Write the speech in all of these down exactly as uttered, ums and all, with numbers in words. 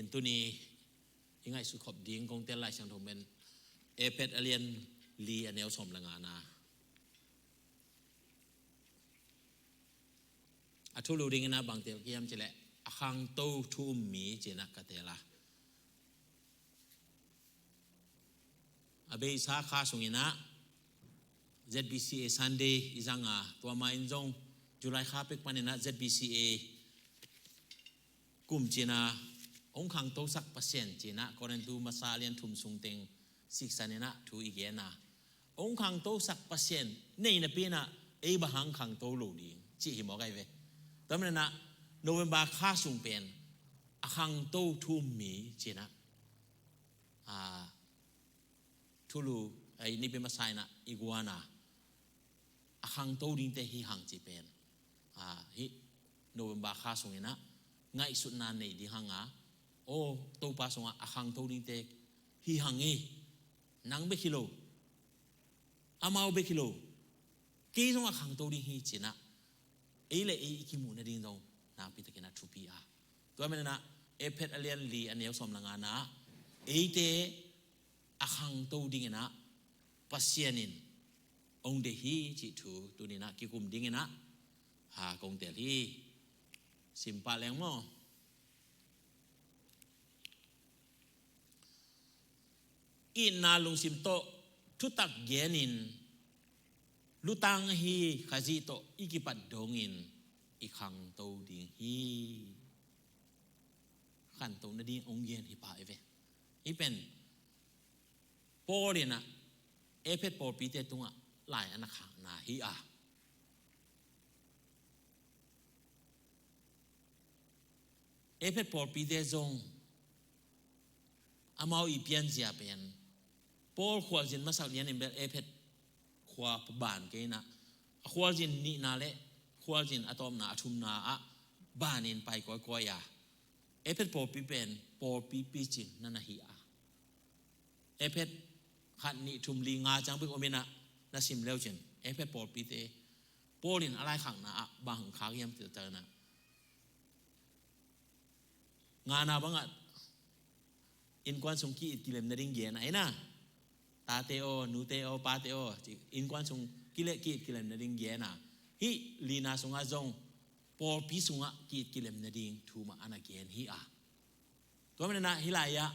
Tuni i ngaihsut khop ding kong tel Lai Siangtho pen Efesa a lian li a neu sawm le ngana. A thulu dingin ah bang tel ka hiam cih leh a khangto thu um mi ci-in ah ka tel a. A beisa kha sungin ah Z B C A Sunday i zang a, tua ma-in zong July kha pek panin ah Z B C A kum ci-in ah hong khangtosak Pasian ci-in ah Korintu masa lian thum sung teng siksan in ah thu i gen a, hong khangtosak Pasian nei napi-in ah ei bang hang khangto lo ding cih hi mawk ahi ve. Tua manin ah November kha sung pen a khangto thu um mi ci-in ah, a, thulu, ei, nipi masa in ah i guan a, a khangto dingte hi hang cih pen, a, hih November kha sungin ah ngaihsutna nei ding hang a, aw, Topa sungah a khangto dingte hi hang hi. Nang bek hi lo, amau bek hi lo, kei zong a khangto ding hi ci-in ah ei le ei i kimuh nading zong nakpi takin ah thupi a. Tua manin ah Efesa a lian li a neu sawm le ngana ah eite a khangto dingin ah Pasian in hong deih hi cih thu tuni-in ah kikum dingin ah, ha, kong tel hi. Sim pah leng maw. Itna lungsim tawh thutak genin lutang ahi Khazih tawh i kipat dongin i khangto ding hi. Khangto nading hong gen hi pah hi ve. Hih pen Paul in ah Efesa pawlpite tungah lai a na khakna hi a. Efesa pawlpite zong amau i pianzia pen Paul khualzin masak lianin bel Efesa khua pan kei in ah, a khualzin nihna le khualzin a tawpna a thumna ah panin pai kawikawi a, Efesa pawlpi pen pawlpi picing na na hi a. Efesa khat, nih, thum, li, nga ciang bek om in ah na sim le uh cin Efesa pawlpite Paul in a laikhakna ah bang khak hiam cih leh, ngana bangah innkuan sung ki-it kilem nading gen a, ei na, tate aw, nute aw, pate aw, ci, innkuan sung kile, ki-it kilem nading gen a. Hih lina sungah zong pawlpi sungah ki-it kilem nading thu mah a na gen hi a. Tua manin ah hih lai-ah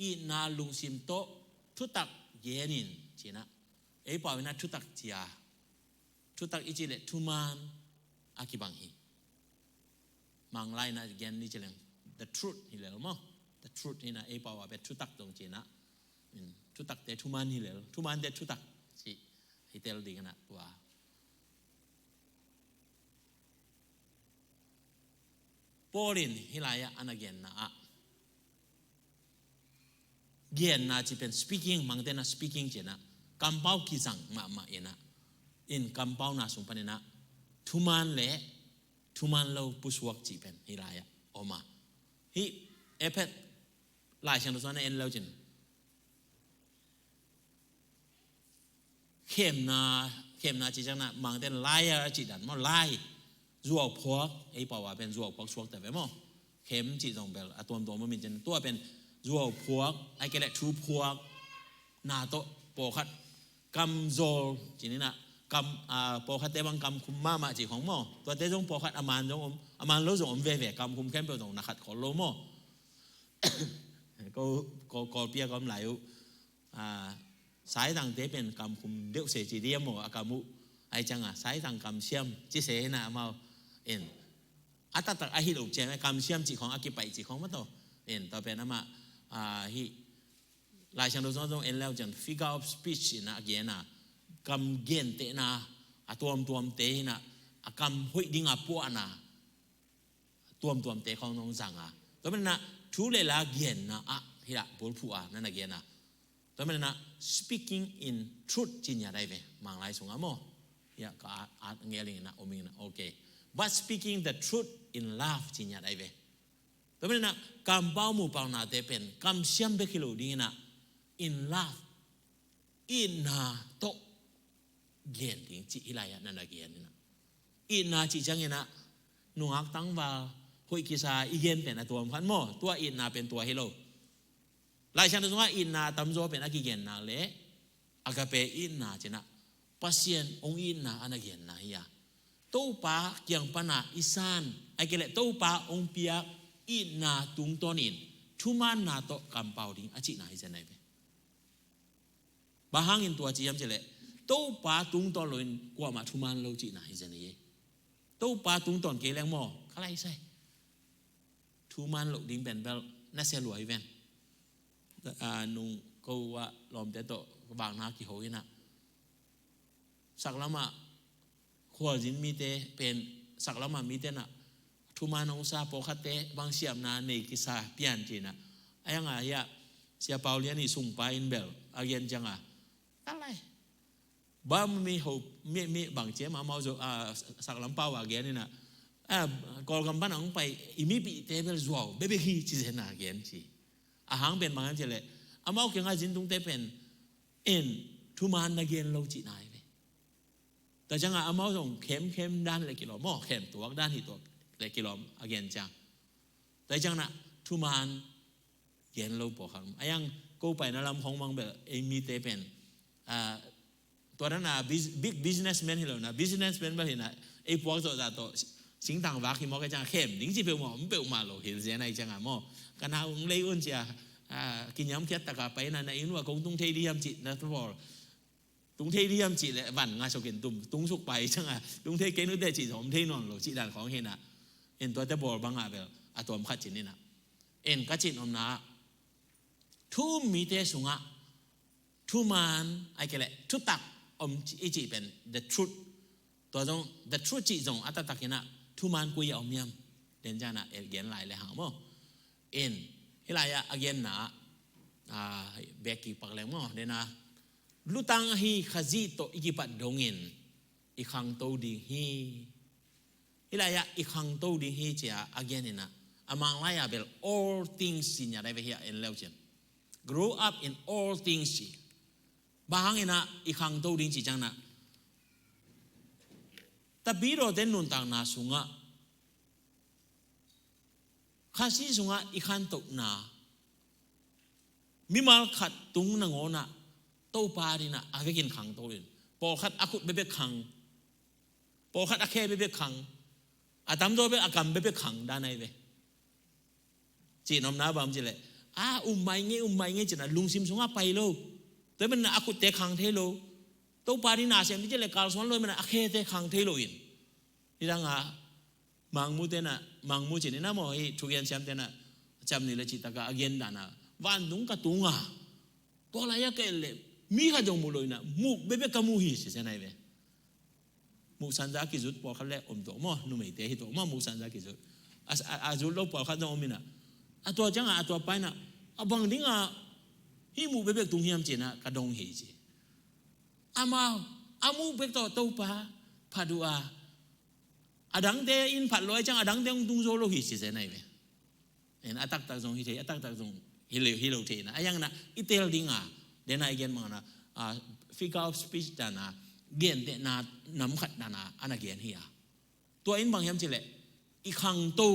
itna lungsim tawh thutak genin ci-in ah, ei pau in ah thutak ci a, thutak i cih leh thuman a kibang hi. Manglai in ah gen ni ci leng the truth hi lel maw. The truth hi in ah ei pau a pen thutak dong ci-in ah, thutakte thuman hi lel, thumante thutak cih hi tel ding in ah tua. Paul in hih lai-ah a na genna ah, genna cih pen speaking, Mangte in ah speaking ci-in ah kampau kizang mahmah in ah, in kampauna sung panin ah thuman le thuman lo pusuak cih pen hih lai-ah om a. Hih Efesa Lai Siangtho sung na en le uh cin khemna, khemna cih ciangin ah Mangte in liar cih dan maw, lai, zuauphuak, ei pau a pen zuauphuak suakta ve maw. Khem cih zong bel a tuamtuam om in cin, tua pen zuauphuak, ahih kei leh thuphuak na tawh, pawlkhat kamzawl ci-in ah, kam, a, pawlkhatte bang kamkhum mahmah cih khong maw, tuate zong pawlkhat a man zong om, a man lo zong om veve, kamkhum khempeuh zong na khat khol lo maw. Ko, ko, Kawlpi ah ka om lai uh, a, saizangte pen kamkhum deuh se ci diam maw, a kam uh, ahih ciangin saizang kamsiam ci se hi in ah amau in, a taktak a hilh uh ciang kamsiam cih khong, a kipaih cih khong maw taw. In tua pen amah, a, hih Lai Siangtho sung zong en le uh ciang figure of speech in ah a gen a, kam gentehna a tuamtuamte hi in ah, a kam hoih ding a puahna tuamtuamte khong zong zang a. Tua manin ah thu le la genna ah hih ah bulphuh a na na gen a. Tua manin ah speaking in truth ci ngiat ahi ve, Manglai sungah maw. Hih ah ka at, at ngel ing in ah, om ing in ah, okay. But speaking the truth in love ci ngiat ahi ve. Tua manin ah kampau mupaunate pen kamsiam bek hi lo ding in ah, in love, itna tawh gen ding cih hih lai-ah na na gen in ah. Itna cih ciangin ah nungak tangval, hoih kisa i gen pen a tuam khat maw. Tua itna pen tua hi lo. Laisiangtho sungah itna a tamzaw pen a kigenna le agape itna cinah Pasian hong itna a na genna hi a, Topa kiang pana i san, ai kei leh Topa hong piak itna tungtawnin thumaanna tawh kampau ding a cihna hi zen ahi ve. Bang hangin tua ci hiam cih leh Topa tungtawn loin kuamah thumaan lo cihna hi zen ahi. Topa tungtawn kei leng maw ka lai sai. Thumaan loh ding pen bel na sia lua hi ven. Nung ko ah lawmte tawh vakna kiho inah saklamah khualzin mite pen saklamah mite nah thumaan hong sa pawlkhatte bang siamna nei kisa pian cinah a yanga hiah Sia Pau Lian i sungpa in bel a gen cianga talai bang mi ho mi mi bang ciam amau zo a saklam pau a gen inah a Kawlgam pan hong pai i mipihte bel zuau bebek hi ci zen a gen ci. A hang pen bang hiam cih leh amau kiangah zintungte pen en thumaan na gen lo cihna hi ve. Tua ciangah amau zong khemkhem dan le kilawm maw khem tuak dan hi tuak le kilawm a gen ciang. Tua ciang nah thumaan gen lo pawlkhat a yang ko paina lam hong mang bel ei mite pen tua dana big businessman hi lo na businessman bel hi na ei puak zawh zah tawh singtang vak hi mawk a ciang khem ding ci peuhmah om peuhmah lo hi zen ahi cianga maw. Ka na ung lei un cia kiniamkhiat taka paina na inn uh a kong tung thei dih hiam cih na pawl tung thei dih hiam cih leh van nga sokin tum tung suk pai cianga tung thei kei nute cih zong om thei nawn lo cih dan khawng hi na. En tuate bawl bangah bel a tuam khat cin inah en ka cin omna thu um mite sungah thumaan ai kei leh thutak om i cih pen the truth. Tua zong the truth cih zong a taktak inah thumaan koi a om hiam den cianah el gen lai le hang maw. En hih lai-ah a genna ah bek kipak leng maw dena lutang ahi Khazih tawh i kipat dongin i khangto ding hi. Hih lai-ah i khangto ding hi cia a gen inah a Mang lai-ah bel all things ci nia dai ve hi a en leu cian grow up in all things ci. Bang hang inah i khangto ding ci ciangnah tapidawte nuntakna sungah Khazih sungah i khantohna mimal khat tung nangawnah Topa dinah a vekin khangto in pawlkhat a khut bebek khang pawlkhat a khe bebek khang a tamzaw bek a kam bebek khang dan ahi ve. Cih nomna bang cih leh a um mai ngei um mai ngei cinah lungsim sungah pai lo. Tua manah a khutte khang thei lo. Topa dinah a sem dih cih leh kalsuan lo manah a khete khang thei lo in. Nidangah mangmu tenah mangmu cin inah maw hi thugen siam tenah ciam ni le cih takah a gen danah vantung ka tunga tua lai-ah ka en leh mi khat zong mu lo inah muk bebek ka mu hi ci zen ahi ve. Muk sanza kizut pawlkhat le om tuak maw numeite hi tuak maw muk sanza kizut a zut lo pawlkhat zong om inah a tua ciangah a tua pa inah a bang dingah hih muk bebek tung hiam cinah ka dong hi ci. Amau a muk bek tawh Topa phat uh a a dangte in phat lo a ciang a dangte hong tung zo lo hi ci zen ahi ve. En a taktak zong hi thei a taktak zong hi lo thei na a yang na i tel dinga dena i gen mangna figure of speech dana gentehna nam khat dana ana gen hi a. Tua in bang hiam cih leh i khangto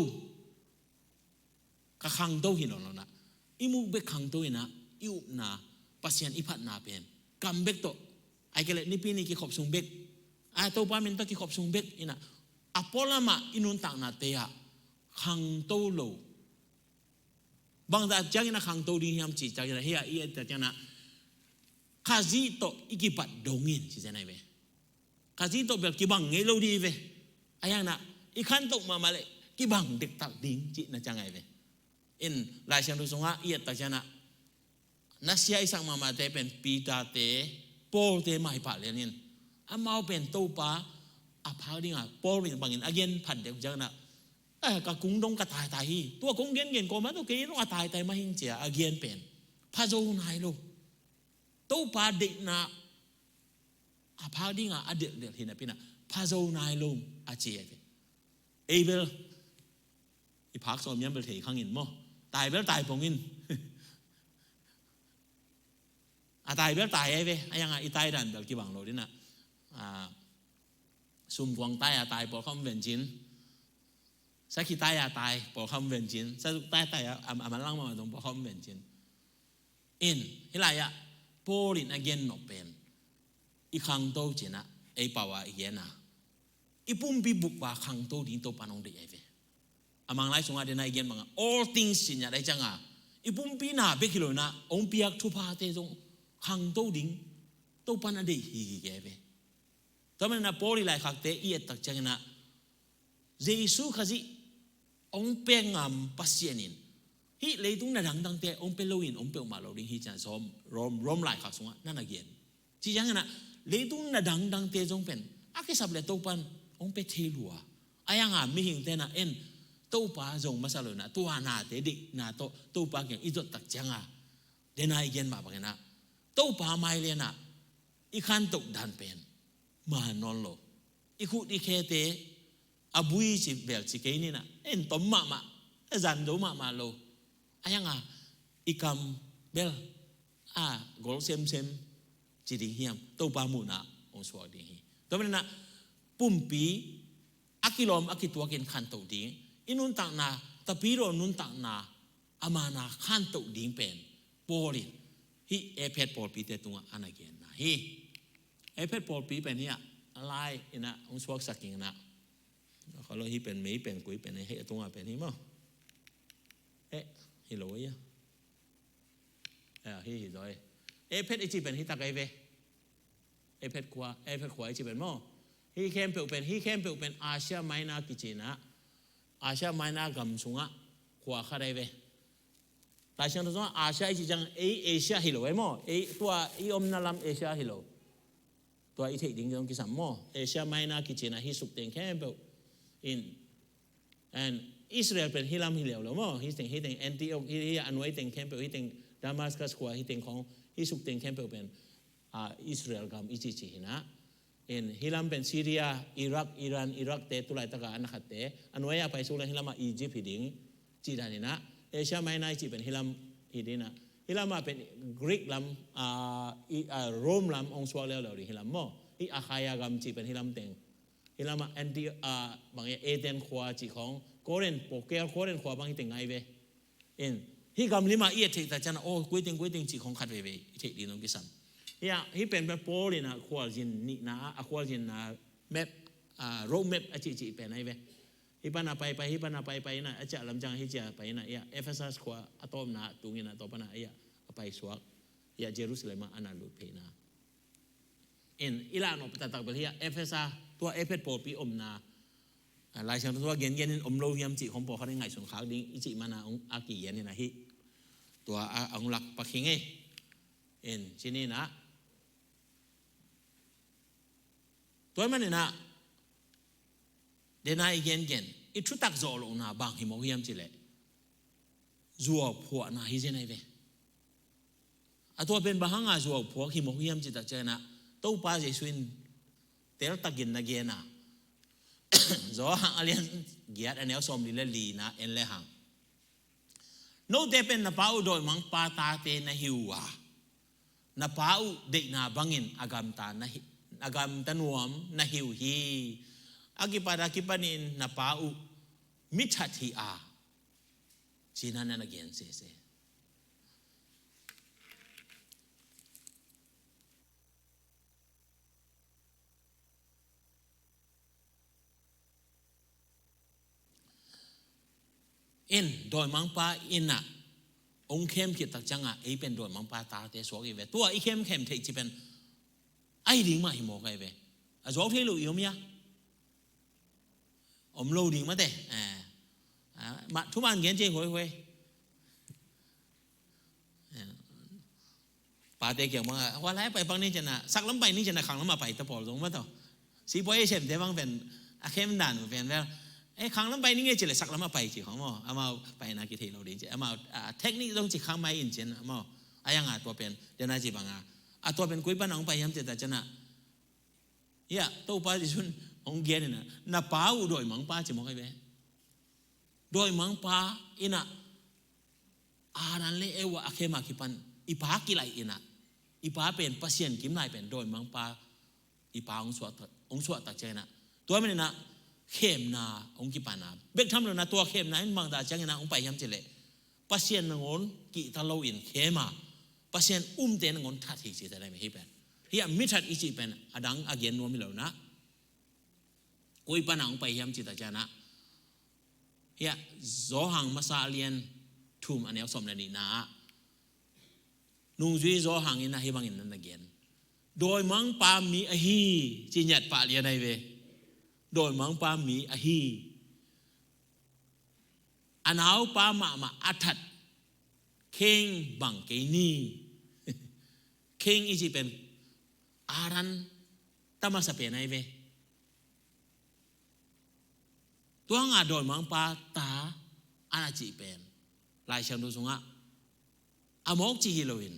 ka khangto hi nawn lo na i muk bek khangto inah i upna Pasian i phatna pen kam bek tawh ai kei leh nipi ni kikhop sung bek a Topa min tawh kikhop sung bek inah a pualamah i nuntaknate ah khangto lo. Bangzah ciangin a khangto ding hiam cih ciangin a hia i et ciangin a Khazih tawh i kipat dongin ci zen ahi ve. Khazih tawh bel kibang ngei lo dih ve. A hiangna i khantoh mahmah leh kibang dektak ding cihna ciang ahi ve. In Laisiangtho sungah i et tak ciangin a na sia i sak mahmahte pen Peter-te Paul-te mah hi pah lianin amau pen Topa a phak dingah Paul in bangin a gen phat deuh ciangin a ka kung dong ka taitai hi. Tua kong gengen kawmah tawh kei dong a taitai mah hing cia a gen pen phazo nai lo. Topa deihna a phak dinga a delhdelh hi napinah phazo nai lo a ci ahi ve. Ei bel i phak sawm hiam bel thei khangin maw tai bel tai pongin a tai bel tai ahi ve. A yanga i tai dan bel kibang lo dinah sumkuang tai a tai pawlkhawm vencin Sakhi tai a tai, pawlkhat om ven cin. Sa tai tai a, a, a manlang mah zong pawlkhat om ven cin. In, hih lai-ah Paul in a gen nop pen, i khangto cin ah, ei pau a i gen a, i pumpi bukva khangto ding Topa in hong deih ahi ve. A Manglai sungah dena i gen bangah, all things cin ah dai ciangah, i pumpi na bek hi lo in ah, hong piak thuphate zong khangto ding Topa in a deih hi hi ke ve. Tua manin ah Paul i laikhakte i et tak ciangin ah, Jesu Khazih hong pia ngam Pasian in hih leitung na dangdangte hong pia loin hong pia uh mah lo ding hi ci-in ah Rom, Rom, Rom laikhak sungah na na gen. Ci ciangin ah leitung na dangdangte zong pen a kisap leh Topa in hong pia thei lua. Ahi hangin mihingte na en Topa zong masa lo in ah tua nate deihna tawh Topa kiang i zot tak ciangin ah, dena i gen mah bangin ah Topa mai lian ah i khantoh dan pen man nawn lo. I khut i khete a bui ci bel ci kei ni in ah, en tom mahmah, a zan zo mahmah lo. Ahi hangin i kam bel a gol semsem ci ding hiam, Topa muhna hong suak ding hi. Tua manin ah pumpi a kilawm a kituakin khantoh ding, i nuntakna, Tapidaw nuntakna a man a khantoh ding pen Paul in hih Efesa pawlpite tungah a na genna hi. Efesa pawlpi pen hi a, a lai in ah hong suaksak ing in ah, kha lo, hih pen mei pen kui pen, hih a tungah pen hi maw? Eh, hi lo ia. Eh, hi hi zaw. Efesa i cih pen hi tak ahi ve. Efesa khua, Efesa khua i cih pen maw? Hih khempeuh pen, hih khempeuh pen Asia Minor kici in ah, Asia Minor gam sungah khua khat ahi ve. Laisiangtho sungah Asia i cih ciang ei Asia hi lo ahi maw? Ei, tua i omna lam Asia hi lo. Tua i theih ding zong kisam maw? Asia Minor kici in ah hih suk teng khempeuh in, and Israel pen hih lam hi leuleu maw? Hih teng, hih teng Antioch, hih, hih a nuai teng khempeuh, hih teng Damascus khua, hih teng khawng, hih suk teng khempeuh pen, ah, Israel gam i cihcih hi in ah. In, hih lam pen Syria, Iraq, Iran, Iraq te tulaitak a a na khatte, a nuai a pai suk leng hih lamah Egypt hi ding, cih dan in ah, Asia Minor i cih pen hih lam hi ding in ah, hih lamah pen Greek lam, ah, i, ah, Rome lam hong suak leuleu ding hih lam maw? Hih Achaia gam cih pen hih lam teng. Hih lamah Anti-, ah, bang e, Athens khua cih khawng, Corinth, pawlkhat Corinth khua bang hih teng ngai ve. In, hih gam limah i et theih tak ciangin ah, oh, koi teng, koi teng cih khawng khat veivei i theih ding zong kisam. Hih a, hih pen pen Paul in ah khualzinna, a khualzinna map, ah, road map a cihcih pen ahi ve. Hih pan a paipai, hih pan a paipai in ah, a ciah lam ciang hih ciah pai in ah, hih a Ephesus khua a tawpna tung in ah, tua pan a hih a, a paisuak, hih a Jerusalem ah a na lut phei na. In, i lah nop taktak bel hih a Efesa, tua Efesa pawlpi omna, ah, Laisiangtho tua gengen in om lo hiam cih khawng pawlkhat in ngaihsun khak ding i cih man a hong, a kigen in ahi. Tua a, a hong lak pak hi ing ei. In, ci ni in ah. Tua ahih manin ah, dena i gengen, i thutak zawh lohna bang hi mawk hiam cih leh, zuauphuahna hi zen ahi ve. A tua pen bang hanga zuauphuak hi mawk hiam cih tak ciangin ah, Topa Jesu in teltakin na gen a, Johan a lian giat a neu sawmli le li na en le hang, note pen na pa uh dawimangpa tate na hi uh a, na pa uh deihna bangin a gamta na hi, a gamta nuam na hi uh hi. A kipat a kipanin na pa uh mithat hi a, ci-in ah na gen sese. In, dawimangpa in ah hong khem khit tak ciangah ei pen dawimangpa tate suak i ve. Tua i khemkhem theih cih pen ahi ding mah hi mawk ahi ve. A zuau thei lo i om hia? Om lo ding mate. Eh. Ah, mah thuman gen cia huaihuai. Eh. Pate kiang bang a, hua lai pai pang ni cian a, saklam pai ni cian a, khanglam a pai ta pawl zong mah tawh. Sipuai ei semte bang pen a khem dan uh pen bel, eh, khanglam pai ni ngei ci leh saklam a pai ci khong maw. Amau paina kithei lo ding ci. Amau, ah, technique zong ci khang mai in cian maw. A yang a tua pen, dena ci bang a, a tua pen koi pan a hong pai hiam ci ta cian a, hia, Topa Jesu'n hong gen in a, na pa uh dawimangpa ci mawk ahi ve. Dawimangpa in a, Adam le Eva a khem a kipan i pa kilaih in a, i pa pen Pasian kim lai pen dawimangpa i pa hong suah tak, hong suah tak ciang in a. Tua manin a, khemna hong kipan a, bek tham lo-in ah tua khemna in bangzah ciangin ah hong pai hiam cih leh, Pasian nangawn kihta loin khem a, Pasian umte nangawn that hi ci-in ah hi pen. Hih a mithat i cih pen a dang a gen nuam hi lo-in ah, koi pan a hong pai hiam cih tak ciangin ah, hih a Johan masa a lian thum a neu sawm le nihna ah, nungzui Johan in ah hih bangin na gen. Dawimangpa mi ahi ci ngiat pah lian ahi ve. Dawimangpa mi ahi. A naupa mahmah a that kheng bang kei ni. Kheng i cih pen Adam ta masa pen ahi ve. Tua nga dawimangpa ta a na cih pen Lai Siangtho sungah a mawk cih hi lo-in,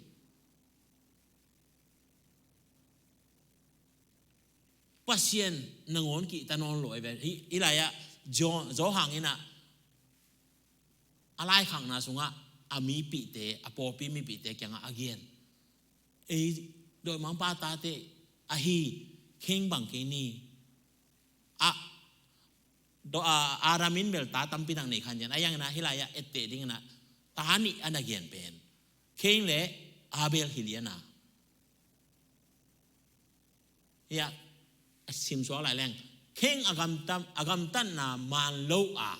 Pasian nangawn kihta nawn lo ahi ve. Hih, hih lai-ah Jo-, Johan in ah a laikhakna sungah a mipihte, a pawlpi mipihte kiangah a gen. Ei, dawimangpa tate ahi, kheng bang kei ni. A, daw-, a, Adam in bel ta tampi tak nei kha-in, a hi hangin ah hih lai-ah etteh dingin ah ta nih a na gen pen Khain le Abel hi lian a. Hih a simsuak lai leng, Khain a gamtat, a gamtatna man lo a,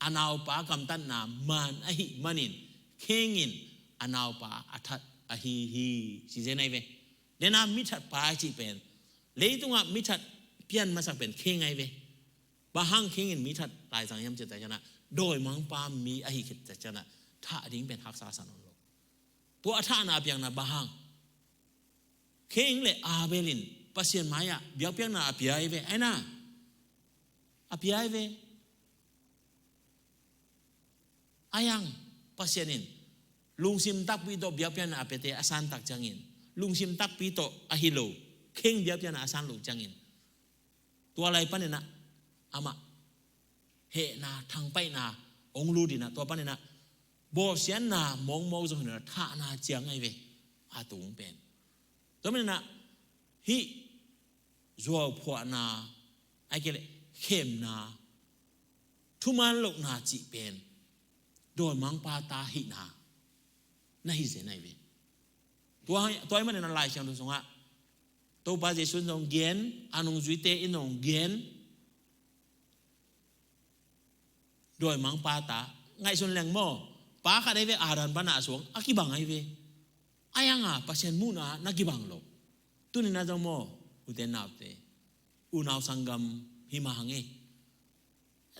a naupa gamtatna man ahih manin Khain in a naupa a that ahi hi, ci zen ahi ve. Dena mithatpa a cih pen, leitungah mithat pian masak pen Khain ahi ve. Bang hang Khain in mithat laizang hiam cih tak ciangin ah, dawimangpa mi ahi khit tak ciangin ah thah ding pen haksa sa nawn lo. Tua a thahna a piakna bang hang? Khain le Abel in Pasian mai-ah biakpiakna a pia ahi ve, ahi na. A pia ahi ve. Ahi hang Pasian in lungsim takpi tawh biakpiakna a piate a san tak ciangin, lungsim takpi tawh ahi lo, Khain biakpiakna a san loh ciangin, tua lai panin ah amah hehna, thangpaihna hong lut in ah, tua panin ah bawlsiatna mawkmawk zong hi lo in ah thahna ciang ahi ve, a tung pen. Tua manin ah hih zuauphuahna, ahih kei leh khemna, thuman lohna cih pen dawimangpa ta hihna na hi zen ahi ve. Tua, tua ahih manin ah Lai Siangtho sungah Topa Jesu in zong gen, a nungzuite in zong gen, dawimangpa ta, ngaihsun leng maw, pa khat ahi ve, Adam pan a suang a kibang ahi ve. Ahi hang a Pasian muhna na kibang lo. Tuni-in ah zong maw, ute naute, unau sanggam hi mah hang e.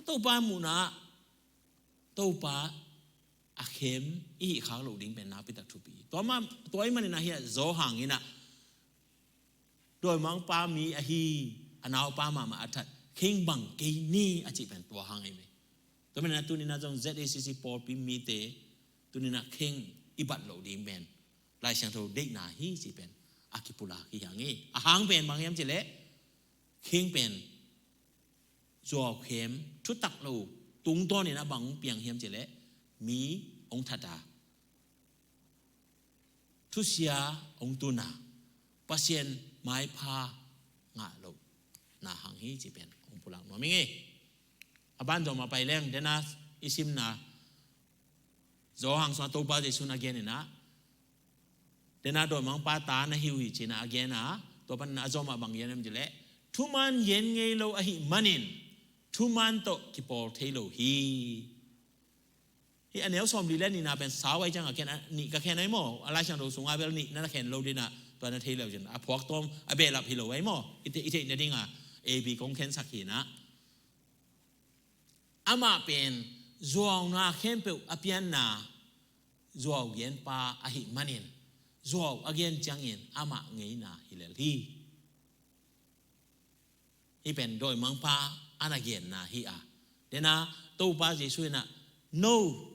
Topa muhna, Topa a khem i hih khak loh ding pen nakpi tak thupi. Tua mah, tua ahih manin ah hih a Johan in ah dawimangpa mi ahi, a naupa mahmah a that, Khain bang kei ni a cih pen tua hang ahi ve. Tua manin ah tuni-in ah zong Z A C C pawlpi mite, tuni-in ah Khain i bat loh ding pen Lai Siangtho deihna hi cih pen a kipulak hi hang e. A hang pen bang hiam cih leh, Khain pen zuaukhem, thutak lo tungtawnin a bang hong piang hiam cih leh, mi hong that a, thusia hong tun a, Pasian maipha ngah lohna hang hi cih pen hong pulak nuam ing e. A banzawm a pai leng, dena i simna Johan sungah Topa Jesu in a gen in ah, dena dawimangpa ta na hi uh hi ci-in ah a gen a, tua panin ah a zawm ah bang gen hiam cih leh, thuman gen ngei lo ahih manin thuman tawh kipawl thei lo hi. Hih a neu sawmli le nihna pen sau ahih ciangin a khen, a nih ka khen ahi maw? A Lai Siangtho sungah bel nih na na khen lo ding ah, tua na thei lo cin, a phuak tawm, a behlap hi lo ahi maw? I theih, i theih nading a A B kong khensak hi in ah. Amah pen zuauna khempeuh a pianna zuau genpa ahih manin, zuau a gen ciangin amah ngeina hi lel hi. Hih pen dawimangpa a na genna hi a. Dena Topa Jesu in ah, no,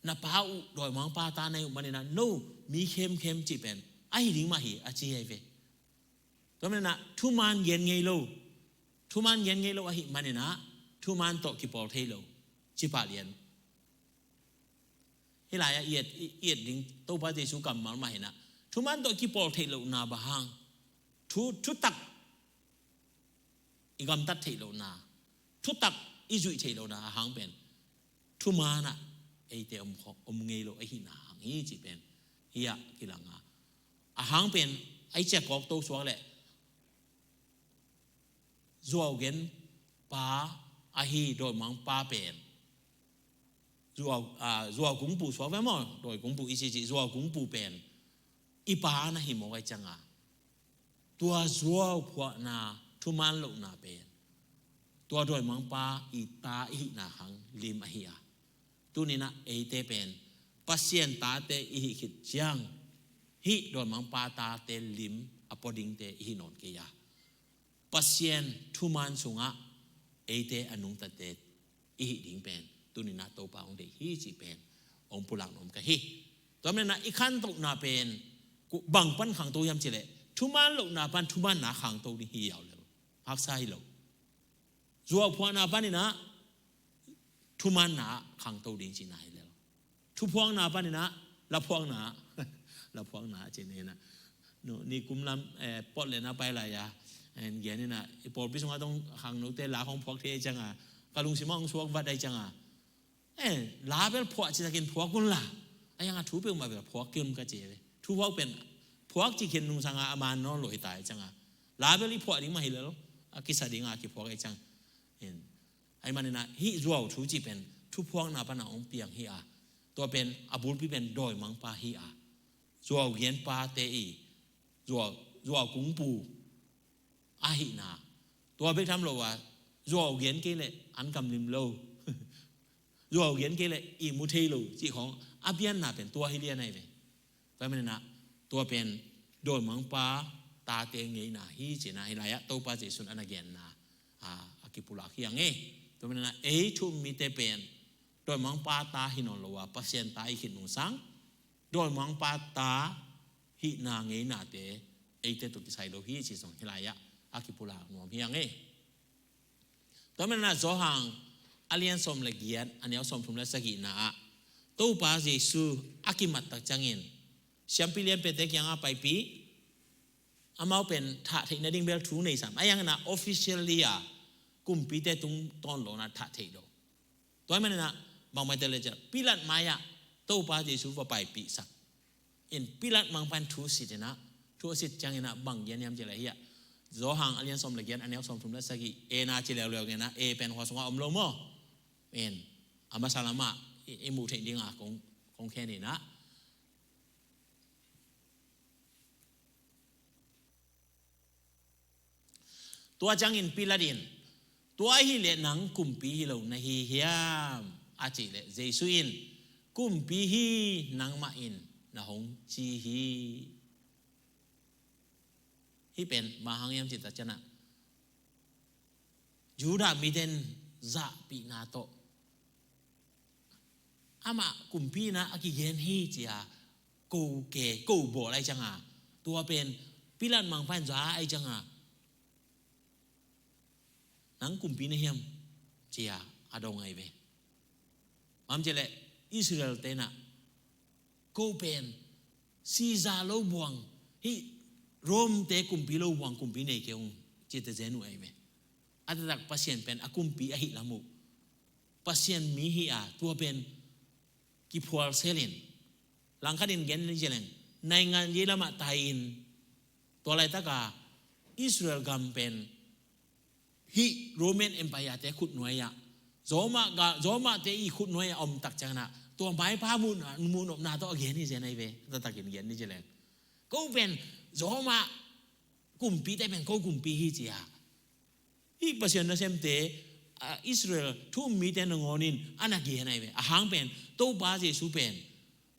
na pa uh dawimangpa ta na hi uh manin ah, no mi khemkhem cih pen ahi ding mah hi a ci ahi ve. Tua manin ah thuman gen ngei lo, thuman gen ngei lo ahih manin ah thuman tawh kipawl thei lo, ci pah lian. Hih lai-ah i et, i et ding Topa Jesu kammal mah hi in ah, thuman tawh kipawl theih lohna bang hang? Thu, thutak i gamtat theih lohna, thutak i zuih theih lohna a hang pen thuman ah eite om, om ngei lo ahihna hang hi cih pen hi-ah kilang a, a hang pen a i ciakawk to suak leh zuau gen pa ahi dawimangpa pen zuau, ah, zuau kungpu suak ve maw, dawi kungpu i ci ci, zuau kungpu pen i pa na hi mawk ai cianga, tua zuau phuahna thuman lohna pen tua dawimangpa i ta i hihna hang lim ahi a, tuninah eite pen Pasian tate i hih khit ciang hih dawimangpa tate lim a pua dingte i hih nawn kei a, Pasian thuman sungah eite a nungtate i hih ding pen tuninah Topa hong deih hi cih pen hong pulak nuam ka hi. Tua menah i khantohna pen bang pan khangto hiam cileh thuman lohna pan thumanna khangto ding hi yaw lel, haksa hi lo. Zuau phuahna paninah thumanna ah khangto ding cihna hi lel. Thuphuakna paninah laphuakna, laphuakna a cih ninah, no, nikum lam, eh, pot le na pai lai a, en gen inah i pawlpi sungah tong khangnote la khong phuak thei ai cianga, ka lungsimah hong suak vat ai cianga, eh, la bel phuah citakin phuak un la, a yanga thu peuhmah bel phuak kei un ka ci ve. Thuphuak pen phuak cih khin nungsanga a man nawn lo hi ta ai cianga, la bel i phuah ding mah hi lel, a kisa dinga kiphuak ai ciang. En, ahih maninah hih zuau thu cih pen thuphuakna pana hong piang hi a, tua pen a bulpi pen dawimangpa hi a, zuau genpate i zuau, zuau kungpu ahihna. Tua bek tham lo a, zuau gen kei leh an kam lim lo. Zuau gen kei leh i mu thei lo cih khong a pianna pen tua hi lian ai ve. Tua maninah tua pen dawimangpa tate ngeina hi cihna hi lai-ah Topa Jesuh in a na genna, a, a kipulak hi a ngei. Tua maninah ei thu um mite pen dawimangpa ta hi nawn lo a, Pasian ta i khit nungsang dawimangpa ta hihna ngeinate eite tawh kisai lo hi cih zong hi lai-ah a kipulak nuam hi a ngei. Tua maninah Johan a lian sawm le giat, a neu sawm thum le sagihna ah Topa Jesuh a kimattak ciangin siampi lianpete kiangah paipih, amau pen thah theih nading bel thu nei sam. A yanginah officially a kumpite tung tawn lona thah theih lo. Tua maninah bangmaite le ciah Pilat mai-ah Topa Jesuh va paipihsak in Pilat mangpan thu sit inah, thu a sit cianginah bang gen hiam cileh hi-ah Johan a lian sawm le giat, a neu sawm thum le sagih, e na ci leuleu ngenah, e pen khua sungah om lo maw? En, a masa lamah i, i muh theih dinga kong, kong khen inah. Tua ciangin Pilat in, tua ahih leh nang kumpi hi lo na hi hiam? A cih leh Jesuh in, kumpi hi, nangmah in na hong ci hi. Hih pen bang hang hiam cih tak ciangah Judah mite in zahpihna tawh amah kumpi inah a kigen hi cia ko ke, ko bawl ai cianga, tua pen Pilat mangpa in za ai cianga, nang kumpi na hiam cia a dong ai ve. Mam cileh Israel tenah ko pen Caesar lo buang, hih Rome te kumpi lo buang kumpi nei kei ung, cite zen uh ai ve. A taktak Pasian pen a kumpi ahih lam uh, Pasian mi hi a, tua pen kiphual selin, langkhatin gen ni celeng, naingan yei lamah tai-in, tua laitaka Israel gam pen hih Roman Empire te khutnuai ah, Roma ga, Roma te i khutnuai ah om tak ciangin ah, tua maipa muh, muhnopna tawh a gen hi zen ai ve, taktakin gen ni celeng. Ko pen Roma kumpi te pen ko kumpi hi cia. Hih Pasian nasemte, a, Israel thu um mite nangawn in a na gen ai ve. A hang pen Topa Jesu pen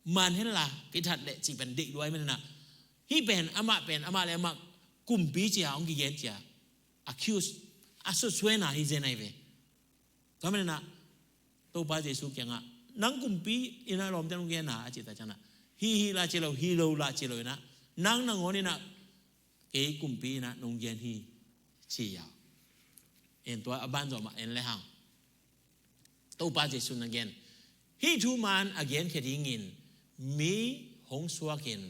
man henla kithat leh cih pen deih luai man henla. Hih pen amah pen amah le amah kumpi cia hong kigen cia. Accuse, a susuena hi zen ai ve. Tua man henla Topa Jesu kiangah, nang kumpi inah lawmte nong gen a, a cih tak ciangin ah, hi hi la ci lo, hi lo la ci lo inah, nang nangawn inah kei kumpi inah nong gen hi, ci a. En tua a banzawh mah en le hang. Topa Jesu na gen, hih thuman a genkhia dingin mi hong suakin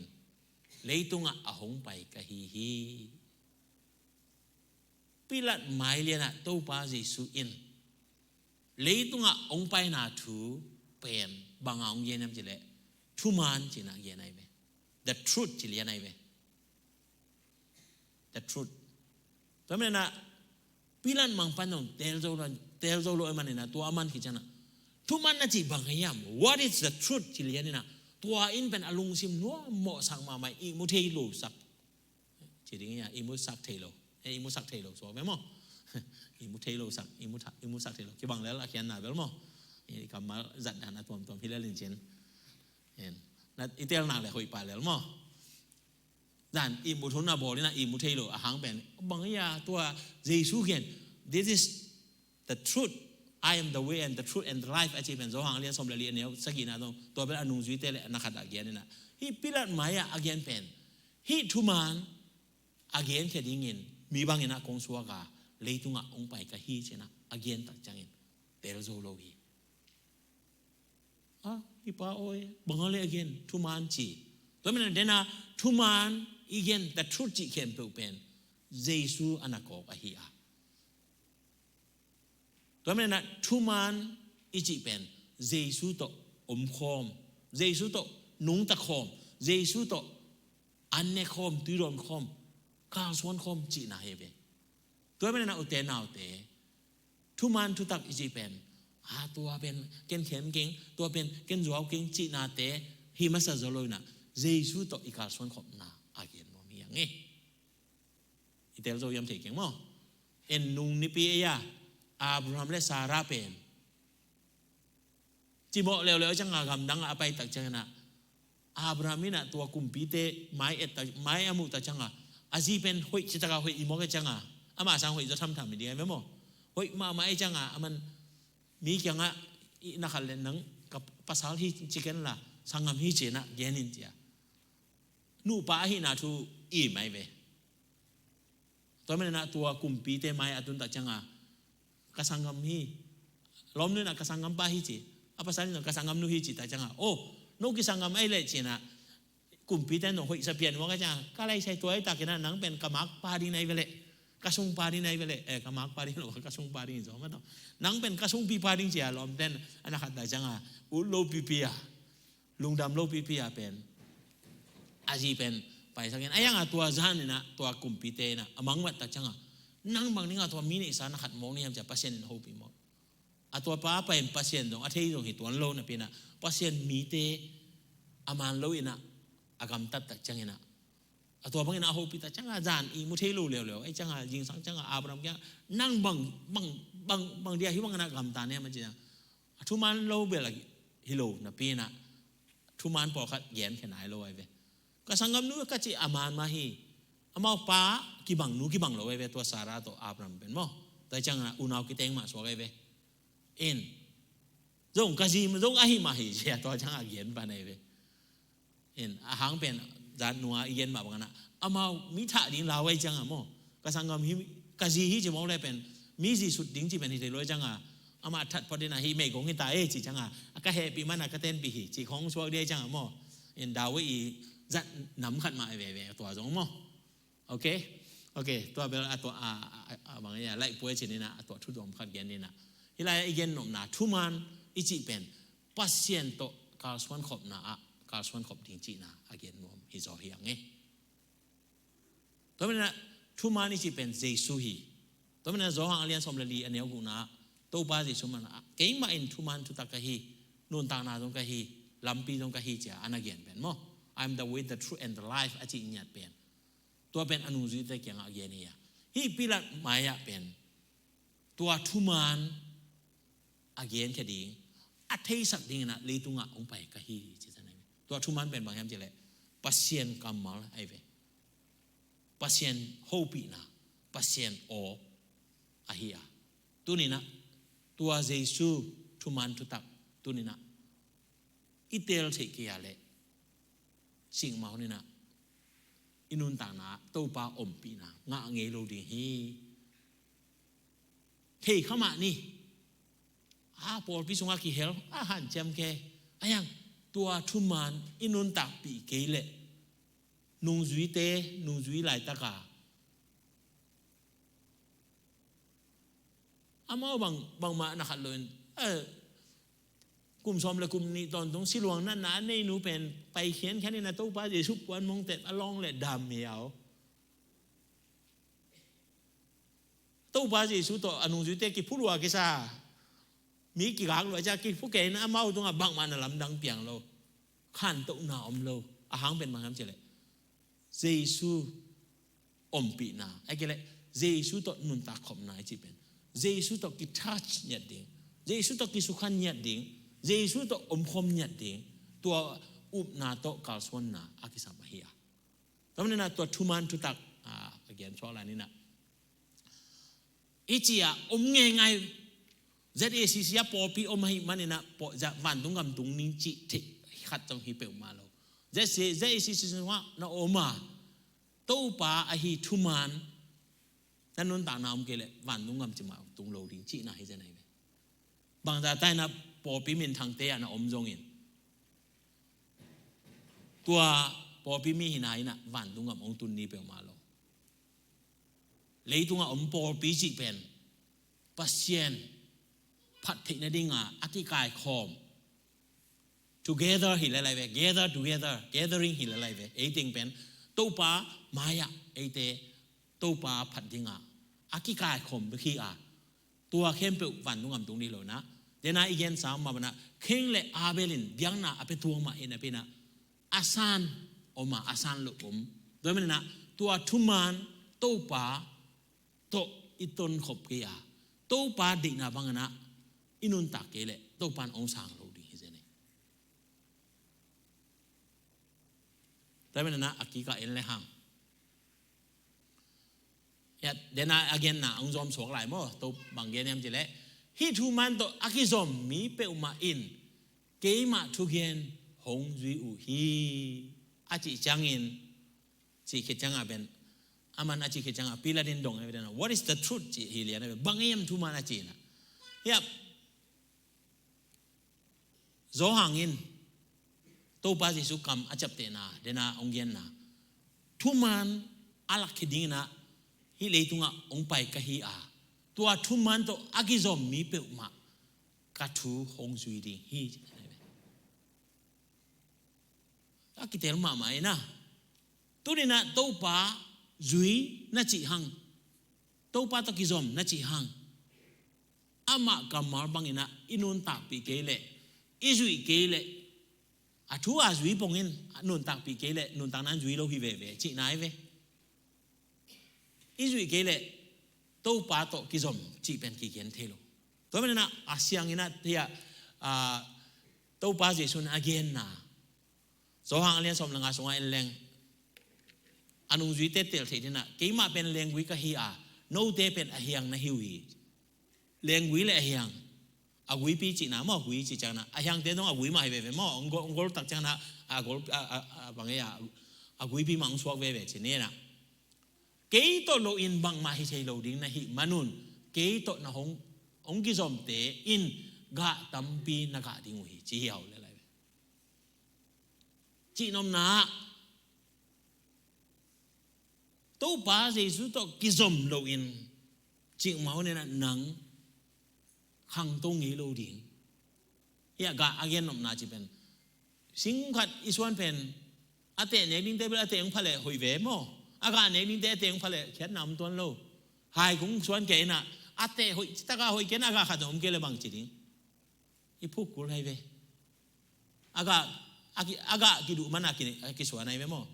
leitungah a hong pai ka hi hi. Pilat mai lianah Topa Jesu in leitungah hong paina thu pen banga hong gen hiam cih leh, thuman cihna gen ahi ve. The truth ci lian ahi ve. The truth. Tua maninah Pilat mangpan dong teel zo lo, teel zo lo ahih maninah tua a man khit cianah thuman a cih bang hiam? What is the truth? Ci lianinah tua in pen a lungsim nuam mawhsak mahmah, ihmu thei losak. Ci ding ia, ihmu sak thei lo. Eh, ihmu sak thei lo suak ve maw? Ihmu thei losak, ihmu tha-, ihmu sak thei lo. Kibang lel a khiatna bel maw? I kammal zat dan a tuamtuam hi lel in cin. En. Na i tel nak le hoih pah lel maw? Dan ihmu thun a bawl inah ihmu thei lo a hang pen bang ia tua Jesu gen, "This is the truth. I am the way and the truth and the life," a ci pen Johan a lian sawm le li a neu sagihna dong, tua bel a nungzuite le na khat a gen inah. Hih Pilat mai-ah a gen pen hih thuman a genkhia dingin mi banginah kong suak a, leitungah hong pai ka hi cinah a gen tak ciangin teel zo lo hi. Ah, hih pa aw, bang a le a gen thuman ci. Tua maninah dena thuman i gen, the truth cih khempeuh pen Jesu a na kawk ahi a. Tua maninah thuman i cih pen Jesu tawh omkhawm, Jesu tawh nungta khawm, Jesu tawh an ne khawm, tuidawn khawm, kalsuan khawm cihna hi ve. Tua maninah ute naute, thuman thutak i cih pen, a, tua pen ken khem keng, tua pen ken zuau keng cihnate hi masa zaw lo inah Jesu tawh i kalsuan khopna a gen nuam hi a ngei. I tel zo hiam thei keng maw? En, nung nipi ei a Abraham le Sarah pen cimawh leuleu cianga gamdang a pai tak cianginah Abraham inah tua kumpite mai et tak, mai a muh tak cianga a zi pen hoih citak a hoih i mawk e cianga ama sang hoih zaw thamtham i ding a ve maw? Hoih mahmah e cianga a man mi kiangah i na khat le nang ka pasal hi ci ken la sanggam hi cinah gen in cia nupa ahihna thu i mai ve. Tua maninah tua kumpite mai a tun tak cianga ka sanggam hi. Lawmnu inah ka sanggampa hi ci. A pasal in ka sanggamnu hi ci tak cianga, oh, no kisanggam ai leh cinah kumpite nong hoihsa pian ua ka cianga, ka laisai tua ai takinah nang pen ka makpa ding nai veleh, ka sungpa ding nai veleh, eh, ka makpa ding lo, ka sungpa ding zo ma tawh. Nang pen ka sungpipa ding cia lawmten a na khat tak cianga ut lo pipi a, lungdam lo pipi a pen a zi pen paisak in a, ianga tua zan inah tua kumpite inah a mangmat tak cianga nang bang dinga tua mi neihsa na khat mawk ni hiam cia Pasian in hopih mawk. A tua pa pen Pasian zong a thei zong hi tuan lo napi inah Pasian mite a man lo inah a gamtat tak cianginah a tua bangin a hopih tak cianga zan ihmu thei lo leuleu ai cianga zingsang cianga Abraham kiang nang bang bang bang bang dia hi bangin a gamta ne ma cianga a thuman lo bel a hi lo napi inah thuman pawlkhat genkhia nai lo ai ve. Ka sanggamnu ka cih a man mah hi. Amau pa kibang nu kibang lo ai ve, tua Sarah tawh Abraham pen maw? Tua ciangin unau kiteng mah suak ai ve. In zong ka zi zong ahi mah hi cia tua ciangin a gen pan ai ve. In a hang pen zat nua i gen mah bangin ah amau mi thah ding lau ai ciangin maw? Ka sanggam hi, ka zi hi ci mawk le pen mi zi sut ding ci pen hi thei lo ai ciangin amah that phot in ah hih meigong hi ta e ci ciangin a ka hehpih man a ka tenpih hi ci khong suak ding ai ciangin maw? In David i zat nam khat mah ai veve tua zong maw? Ok, ok, tua bel a tua a, a, a, a bang ia laih puai cin in ah a tua thu dawm khat gen in ah. Hih lai i gen nopna thuman i cih pen Pasian tawh kalsuan khopna ah kalsuan khop ding cihna a gen nuam hi zaw hi ang e. Tua manin ah thuman i cih pen Jesu hi. Tua manin ah Johan a lian sawm le li a neu gukna ah Topa Jesu man ah keimah in thuman thutak ka hi, nuntakna zong ka hi, lampi zong ka hi cia a na gen pen maw? "I am the way, the truth and the life," a cih ngiat pen tua pen a nungzuite kiangah a gen hi a. Hih Pilat mai-ah pen tua thuman a genkhia ding a theisak dingin ah leitungah hong pai ka hi ci zan ahi ve. Tua thuman pen bang hiam cih leh Pasian kammal ahi ve. Pasian hopihna, Pasian aw ahi a. Tuninah tua Jesu thuman thutak tuninah i teel theih kei a leh singmau ninah i nuntakna Topa ompihna ngah ngei lo ding hi. Thei kha mah ni. A pawlpi sungah kihel a hanciam kei a, iang tua thuman i nuntakpih kei leh nungzuite, nungzui laitaka Amau bang, bangmah na khat lo in, eh, kum sawm le kum nih tawntung siluang natna a nei nu pen pai khiankhian in a Topa Jesu puan mongtet a lawng le dam hi a aw. Topa Jesu tawh a nungzuite kiphulua kisa, mi kigak lua cia kiphu kei in amau tungah bangmah na lamdang piang lo. Khantohna om lo. A hang pen bang hiam cih leh Jesu ompihna, a kei leh Jesu tawh nuntak khopna i cih pen, Jesu tawh kitouch ngiat ding, Jesu tawh kisukhan ngiat ding, Jesu tawh omkhawm ngiat ding, tua upna tawh kalsuanna a kisam ahi a. Tua manin ah tua thuman thutak, ah, a gen suak lai ni in ah, i cih ah om ngeingai, Z A C C ah pawlpi om ahih manin ah paw-, za-, vantung gam tung ning cih theih khat zong hi peuhmah lo. Z A C C sungah na om a, Topa ahi thuman na nuntakna om kei leh vantung gam cimah tung lo ding cihna hi zen ahi ve. Bangzah ta in ah pawlpi minthangte ah na om zongin, tua pawlpi mi hina in ah vantung gam hong tun ni peuhmah lo. Leitungah om pawlpi cih pen Pasian phat theih nadinga a kikaikhawm, together hi le lai ve, gather together, gathering hi le lai ve. Ei teng pen Topa mai-ah eite Topa phat dinga a kikaikhawm bek hi a, tua khempeuh vantung gam tung ding hi lo in ah. Dena i gensa mah bangin ah Kain le Abel in biakna a pia tuang mah in a pia in ah, a san om a, a san lo om. Tua manin ah tua thuman Topa tawh i tonkhop kei a, Topa deihna bangin ah i nuntak kei leh Topa in hong sang lo ding hi zen hi. Tua manin ah a kikah en le hang, ya, dena a genna hong zawm suak lai maw. Tua bang gen hiam cih leh, hih thuman tawh a kizom mi peuhmah in keimah thugen hong zui uh hi, a cih ciangin, cih khit ciangah pen, aman a cih khit ciangah Pilat in dong a pen, "What is the truth?" cih hi lian a pen, "Bang hiam thuman?" a cih in ah. Hiah Johan in Topa Jesu kam a ciaptehna, dena hong genna, thuman a lak khit dingin ah hih leitungah hong pai ka hi a, tua thuman tawh a kizom mi peuhmah ka thu hong zui ding hi. A kitel mahmah in ah, tuni in ah Topa zui na cih hang, Topa tawh kizom na cih hang, amah kammal bangin ah i nuntakpih kei leh, i zuih kei leh, a thu a zui pongin a nuntakpih kei leh nuntakna in zui lo hi veve cihna hi ve. I zuih kei leh Topa tawh kizom cih pen kigen thei lo. Tua manin ah a siangin ah, hiah, ah, Topa Jesu in a genna, Johan a lian sawm le nga sungah en leng, a nungzuite tel theih dingin ah, "Keimah pen lenggui ka hi a, note pen a hiang na hi uh hi." Lenggui le a hiang, a guipi cihna maw, a gui cih ciangin ah, a hiangte zong a gui mah hi veve maw, hong gol, hong gol tak ciangin ah, a gol, a, a, a, bang e a, a guipi mah hong suak veve cih ni in ah. Kei tawh loin bangmah hi thei lo ding na hih manun, kei tawh na hong, hong kizomte in gah tampi na gah ding uh hi, ci hi a, hau le lai ve. Cihnopna ah, Topa Jesu tawh kizom loin cih mah hon in ah nang khangto ngei lo ding. Hiah gah a gennopna cih pen, sing khat i suan pen, a teh nek dingte bel a teh hong pha leh hoih ve maw. A gah nek dingte a teh hong pha leh khiatna om tuan lo. Hai kung suan kei in ah, a teh hoih, citakin hoih kei in ah, a gah khat zong om kei leh bang ci ding. I phuk kul hai ve. A gah, a ki, a gah kiduh man a ki, a kisuan hai ve maw.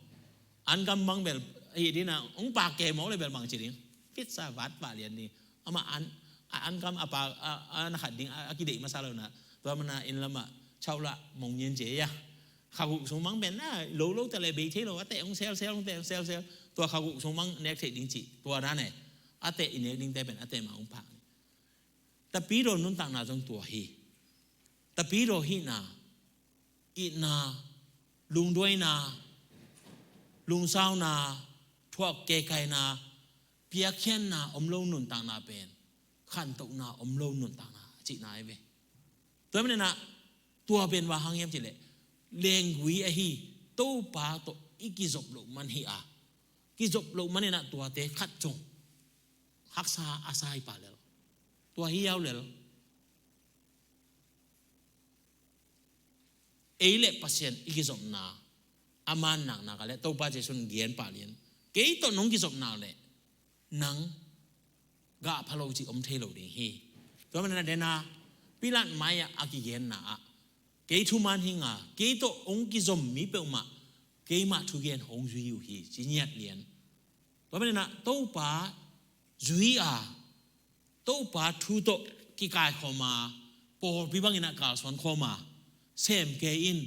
An kam bang bel, hi ding a, hong pak kei mawk leh bel bang ci ding. Pizza vat pah lian ding. Amah an, a an kam a pak, a, a na khat ding, a, a kideih masa lo in ah. Tua manin ah inn lamah, chau lah mong nyin cia. Kha guk sung bang pen, a, lo lo ta leh bei thei lo, a teh hong sel sel, hong teh hong sel sel. Tua kha guk sung bang nek theih ding ci. Tua dan e. A teh i nek dingte pen, a teh mah hong pak. Tapidaw nuntakna zong tua hi. Tapidaw hihna, itna, lungduaina, lungsauna, thuak kekaina, piakkhiatna om lo nuntakna pen, khantohna om lo nuntakna a cihna hi ve. Tua manin ah, tua pen bang hang hiam cih leh, lenggui ahi, Topa tawh i kizop loh man hi a, kizop loh manin ah tuate khat zong haksa a sa hi pah lel. Tua hi a, u lel, ei le Pasian i kizopna a man naknak a le Topa Jesu in gen pah lian, kei tawh nong kizopna le nang gah pha lo cih om thei lo ding hi. Tua manin a, den a Pilat mai-ah a kigenna ah, kei thuman hi ing a, kei tawh hong kizom mi peuhmah keimah thugen hong zui uh hi, ci ngiat lian. Tua manin a Topa zui a, Topa thu tawh kikaikhawm a, pawlpi bangin a kalsuan khawm a, sem kei in,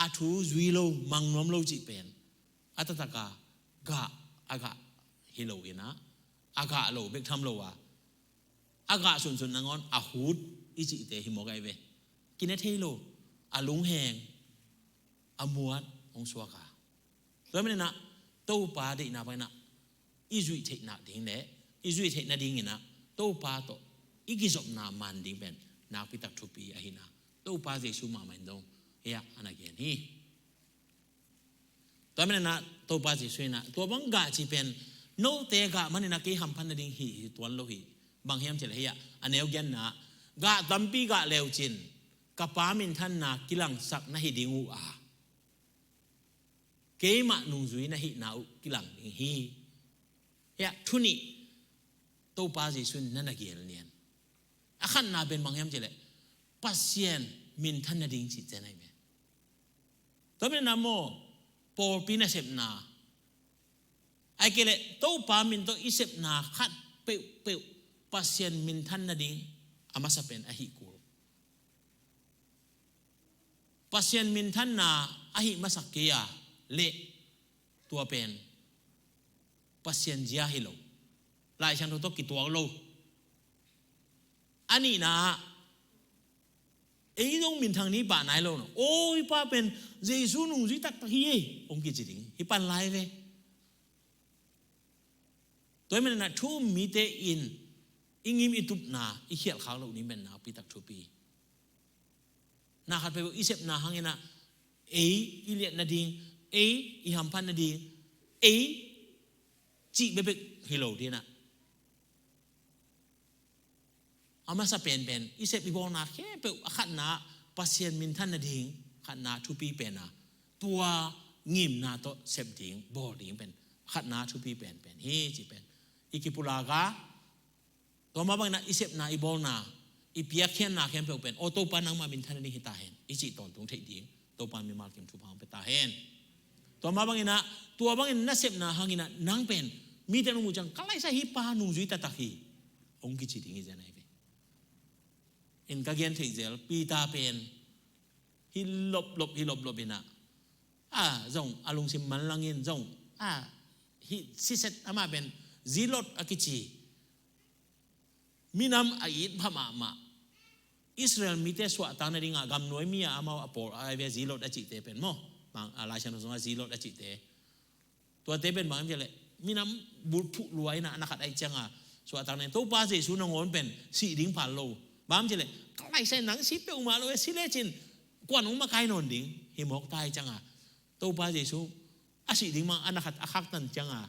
a thu zui lo, mang nuam lo cih pen a taktak a gah, a gah hi lo in a, a gah lo bek tham lo a, a gah sunsun nangawn a hut i cihte hi mawk ahi ve. Kine thei lo, a lungheng, a muat hong suak a. Tua manin a Topa deihna bangin a i zuih theihna ding le i zuih theihna dingin a Topa tawh i kizopna man ding pen nakpi tak thupi ahihna Topa Jesu mahmah in dong hi a, a na gen hi. Tua manin a Topa Jesu in a tua bang gah cih pen note gah manin a kei hamphat nading hi, hi tuan lo hi. Bang hiam cih leh hi a, a neu giatna ah, gah tampi gah le uh cin ka Pa minthanna kilangsak na hi ding uh a, keimah nungzui na hihna uh kilang ding hi. Hi a, thu nih Topa Jesu in na na gen lian. A khatna pen bang hiam cih leh Pasian minthan nading cih zen ahi ve. Tua manin a maw, pawlpi nasepna, ahih kei leh Topa min tawh i sepna khat peuhpeuh Pasian minthan nading a masa pen ahih kul. Pasian minthanna ahih masak kei a leh tua pen Pasian zia hi lo, Lai Siangtho tawh kituak lo. A nihna ah, ei zong minthang ni pah nai lo no. Aw, hih pa pen Jesu nungzui taktak hi ei, hong kici ding hi pan lai ve. Tua ahih manin a thu um mite in i ngim i tupna i khialh khak loh ding pen nakpi tak thupi. Na khat peuh i sepna hangin a ei i liat nading, ei i hamphat nading, ei cih bekbek hi lo ding a, a masa penpen i sep i bawlna khempeuh a khatna Pasian minthan nading khatna thupi pen a, tua ngimna tawh sep ding bawl ding pen khatna thupi penpen hi cih pen i kipulak a, tua mah bangin a i sepna i bawlna i piakkhiatna khempeuh pen aw Topa nangmah minthan nading hi ta hen i cih tawntung theih ding Topa in mimal kim thupha hong pia ta hen. Tua mah bangin a, tua bangin na sepna hangin a nang pen mite nung uh ciang ka laisa hih pa nungzui taktak hi hong kici ding hi zen ahi ve. In ka gen theih zel Peter pen hi loplop, hi loplop in a, a zong a lungsim manlangin zong a hi siset amah pen Zealot a kici minam a it pha mahmah Israel mite suahtak nading a gamnuai mi a amau a pawl a ve Zealot a cihte pen maw. Bang a Lai Siangtho sungah Zealot a cihte, tuate pen bang hiam cih leh minam bulphuh lua in a, a na khat ahih ciang a suahtak nading Topa Jesu nangawn pen sih ding phal lo. Bang hiam cih leh ka laisa in nang si peuhmah lo e, si lecin kuan hong makai nawn ding hi mawk ta ahih ciang a Topa Jesu a sih ding bang a na khat a khaktan ciang a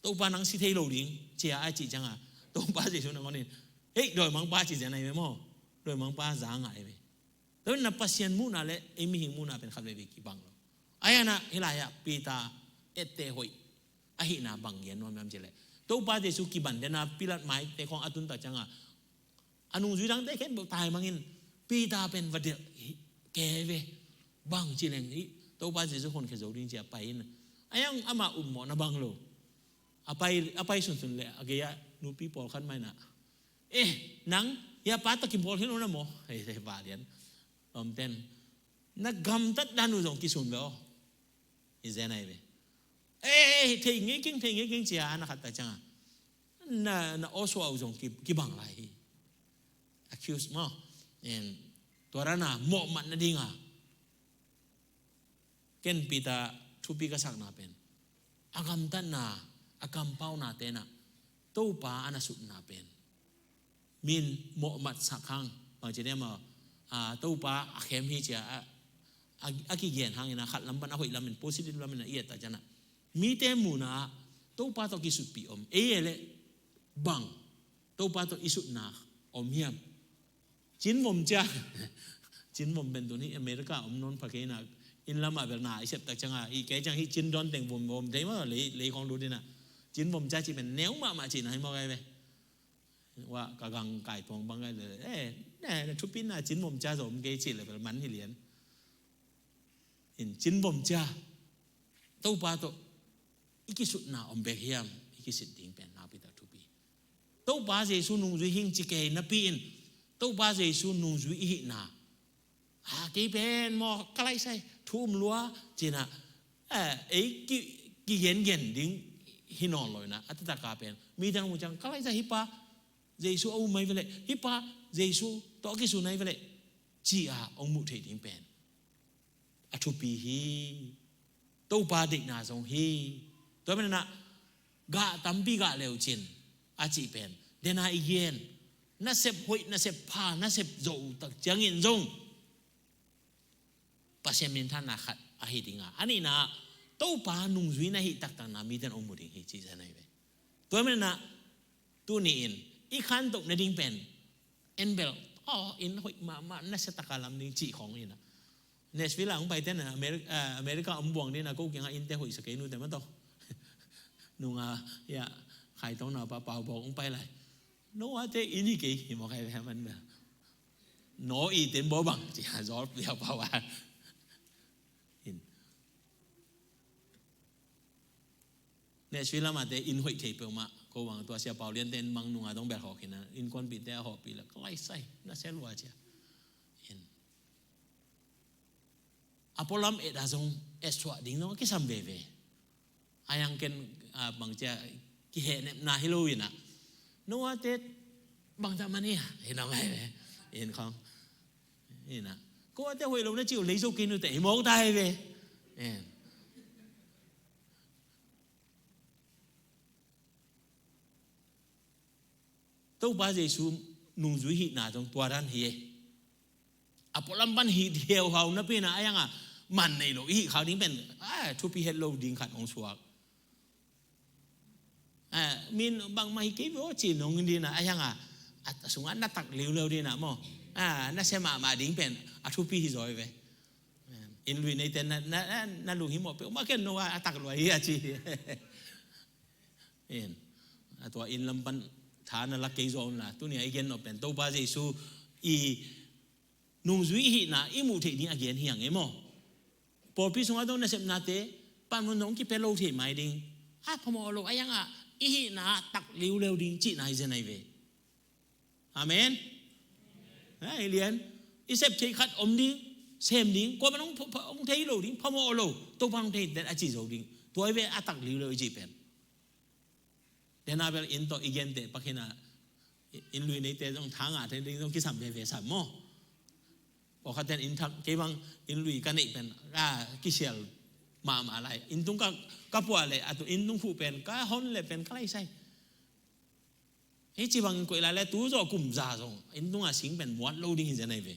Topa nang si thei lo ding ci a, a cih ciang a Topa Jesu nangawn in hei dawimangpa ci zen ahi ve maw. Dawimangpa za ngah ahi ve. Tua in a Pasian muhna le ei mihing muhna pen khat veivei kibang lo. Ahi a, hih lai-ah Peter etteh hoih ahihna bang gen nuam hiam cih leh Topa Jesu kiban den a Pilat maite khawng a tun tak ciang a a nungzui dangte khempeuh taimang in Peter pen va delh hi, kei ve, bang ci leng hi, Topa Jesu honkhia zo ding ci a pai in. A yang amah upmawhna bang lo. A pai, a pai sunsun le a gei-ah nupi pawlkhat mah in a, eh, nang hih pa tawh kibawl hi lo na maw? Hei, hei, va lian. Lawmten, na gamtat dan uh zong kisun ve aw. Hi zen ahi ve. Eh, thei ngei keng, thei ngei keng ci a, a na khat tak ciang a na, na awsuah uh zong ki, kibang lai hi. Accuse maw. Tua dan a mawhmat nading a ken Peter thupi ka sakna pen a gamtatna, a kampauna ten a Topa a na supna pen min mawhmat sak hang, bang ci diam a, a, Topa a khem hi ci a, a, a, a kigen hangin a khat lam pan a hoih lamin positive lamin a i et tak ciang a mite muhna ah Topa tawh kisutpih om ei e leh bang Topa tawh i sutna om hiam? Cin vom cia. Cin vom pen tuni America om nawn pha kei na, inn lamah bel na i sep tak ciangin, i kei ciang hih cin dawn teng vom vom thei mah, lei, lei khong lut ina. Cin vom cia cih pen neu mahmah cihna hi mawk ai ve. Wa ka gang kai tuang bang ai le, eh, ne, ne, thupi na cin vom cia zong om kei cih le bel man hi lian. In cin vom cia. Topa tawh i kisutna om bek hiam, i kisit ding pen nakpi tak thupi. Topa Jesu nungzui hing ci kei napi in, Topa Jesu nungzui i hihna. Ha, kei pen maw ka laisai, thu um lua, cina, eh, ei ki, kigengen ding hi nawn lo ina, a taktak a pen. Mi teng mu ciang, ka laisai hi pa, Jesu a um mai vele, hi pa, Jesu tawh a kisu nai vele, ci a ong muh theih ding pen a thupi hi. Topa deihna zong hi. Tua pen na gah tampi gah leu cin a cih pen. Dena i gen. Nasep hoih, nasep pha, nasep zo tak ciangin zong Pasian minthanna khat ahi dinga. A nihna Topa nungzui na hih taktakna miten ong mu ding hi cih zan ahi ve. Tua pen na tuni in i khantoh nading pen. En bel, oh, inn hoih mahmah, nasia taka lam ding cih khong ina. Nashville ah hong pai ten Ameri-, eh, America om buang ding na ko kiangah innte hoih sa kei nute mah tawh. Nunga, ya, khai tong na pa pau bawk hong pai lai. No ate inn hi kei hi mawk ai ve man bel. No i ten baw bang, ci a zol pia pau a. In. Nashville lamah te inn hoih thei peuhmah, ko bang tua sia pau lian te inn mang nunga dong bel hawk ina, innkuanpihte a hawhpih la, ka laisai, nasia lua cia. In. A pualam et a zong, et suah ding zong, a kisam veve. A yang ken, a, bang cia, kihehnepna hi lo ina. No ate, bang ta mania, hi na mai ve. In khong. Ina. Ko ate hoih lo na ciu, lei zo kei nute, hi mawk ta hi ve. In. Topa Jesu nungzui hihna zong tua dan hi e. A pualam pan hi heuhau napi na a yanga man nei lo i hih khau ding pen, a, thupi het lo ding khat hong suak. A, min bangmah hi kei ve aw ci nong dina a yanga, a, a sungah na tak liuliu dina maw. A, nasia mahmah ding pen a thupi hi zaw hi ve. Inn lui neite na, na, na, na lunghimawh peuh mah ken no a, a tak lua hi a ci. In, a tua inn lam pan tha na lak kei zaw un la, tuni a i gen nop pen Topa Jesu i nungzui hihna i muh theih ding a gen hiang e maw. Pawlpi sungah dong nasepnate panmun dong kipia lo thei mai ding. A phamawh lo a yanga i hihna tak liuliu ding cihna hi zen ai ve. Amen. Ai lian. I sep thei khat om ding, sem ding, kua man hong pha-, hong thei lo ding, phamawh lo, Topa hong thei den a ci zo ding. Tua i ve a tak liuliu i ci pen. Dena bel inn tawh i gente pakhina, inn lui neite zong thanga thei ding zong kisam veve sam maw. Pawlkhat ten inn thak, kei bang inn lui ka neih pen, a kisial mahmah lai. Inn tung ka, ka puah le, a tu inn tung khuh pen, ka hon le pen, ka laisai. Hih ci bang koih lai le tu zawh kum za zong inn tunga sing pen muat lo ding hi zen ai ve.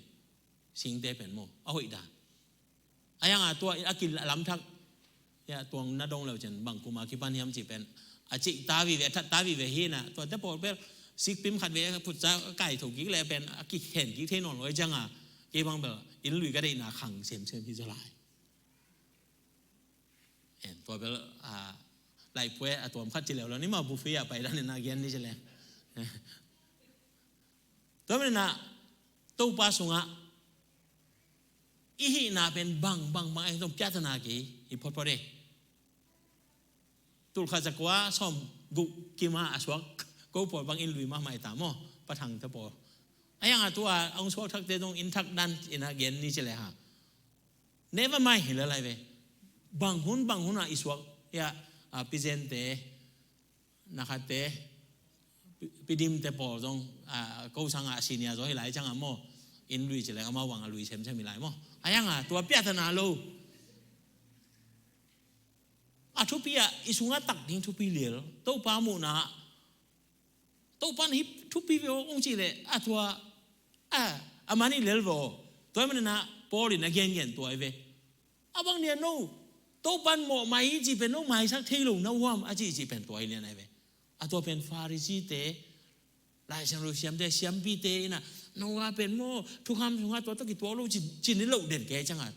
Singte pen maw a hoih dan. A yanga tua a kilamthak. Ya tuang na dong leu cen bang kuma kipan hiam ci pen a cih ta vive, a that ta vive hi na. Tuate pawl bel sikpim khat ve a phutsa a kai tho kik le pen a kikhen kik thei nawn lo a cianga kei bang bel inn lui ka deihna khang semsem hi zaw lai. En, tua bel, a, laipue a tuam khat ci leu lo ni ma buffet a pai dan in a gen ni ci le. Tua men na Topa sungah i hihna pen bang, bang, bang, ai tong piatana kei, i photphot e. Tulkhat zakua sawm guk kima a suak ko pawl bang inn lui mahmah i ta maw, pathang te pawl. A yanga tua, a hong suak thakte dong inn thak dan in a gen ni ci le ha. Never mind hi lalai ve. Bang hun, bang hun a i suak. Ya, a, pizente, nakhatte, pi-, pidimte pawl zong, a, ko sanga senior zaw hi lai cianga maw. Inn lui ci le amau bang a lui semsem hi lai maw. A yanga, tua piatana lo. A thupi a, i sunga tak ding thupi lial. Topa muhna, Topan hih thupi ve aw, ong cih leh, a tua, a, a man i lel ve aw. Tua man na, Paul in a gengen tua i ve. A bang nia no, Topan mawh mai i cih pen no maisak thei lo na uam, a cih cih pen tua i lian ai ve. A tua pen Pharisee te, Lai Siangtho siamte, siampite in ah, Noah pen maw, thukham sungah tua tawh kituak lo ci, ci ni loh den kei ciangah,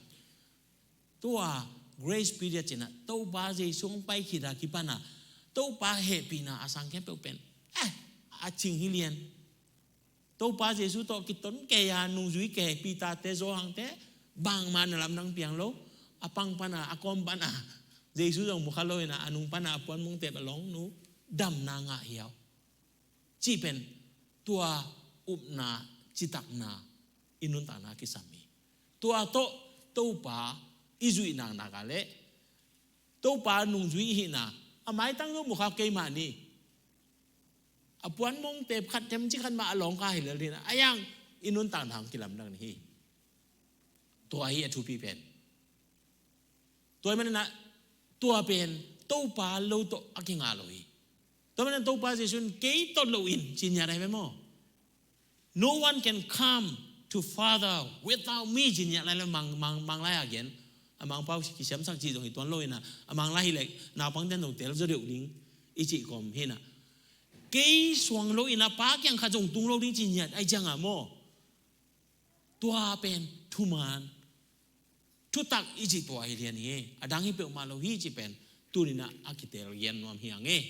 tua grace period ci-in ah, Topa Jesu hong pai khit a kipan ah, Topa hehpihna a sang khempeuh pen, eh, a cing hi lian. Topa Jesu tawh kiton kei a, nungzui kei, Peter-te, Johan-te, bangmah na lamdang piang lo. A pang pan a, a kawm pan a, Jesu zong mu kha lo in ah, a nung pan a, a puanmongte a lawng nu, damna ngah hiau. Cih pen, tua upna, citakna, i nuntakna kisam hi. Tua tawh, Topa i zuih naknak a leh, Topa nungzui i hihna, a maitang zong mu kha kei mah ni. A puanmongte khat tem ci khat mah a lawng kha hi lel hi na, a yang i nuntakna hong kilamdang ni hi. Tua hi a thupi pen. Tua ahih manin ah, tua pen, Topa lo tawh a kingah lo hi. Tua manin ah Topa Jesu in kei tawh lo in, ci ngiat ahi ve maw. No one can come to Father without me, ci ngiat lai lo, Mang, Mang, Manglai a gen. A Mangpau kisiamsak ci zong hi tuan lo in ah, a Manglai hi leh, naupangten zong tel zaw deuh ding, i cih kawm hi na. Kei suang lo in ah Pa kiang khat zong tung lo ding ci ngiat ahi ciangah maw. Tua pen thuman, thutak i cih tua hi lian hi. A dang hi peuhmah lo hi cih pen, tuni-in ah a kitel gen nuam hi hang e.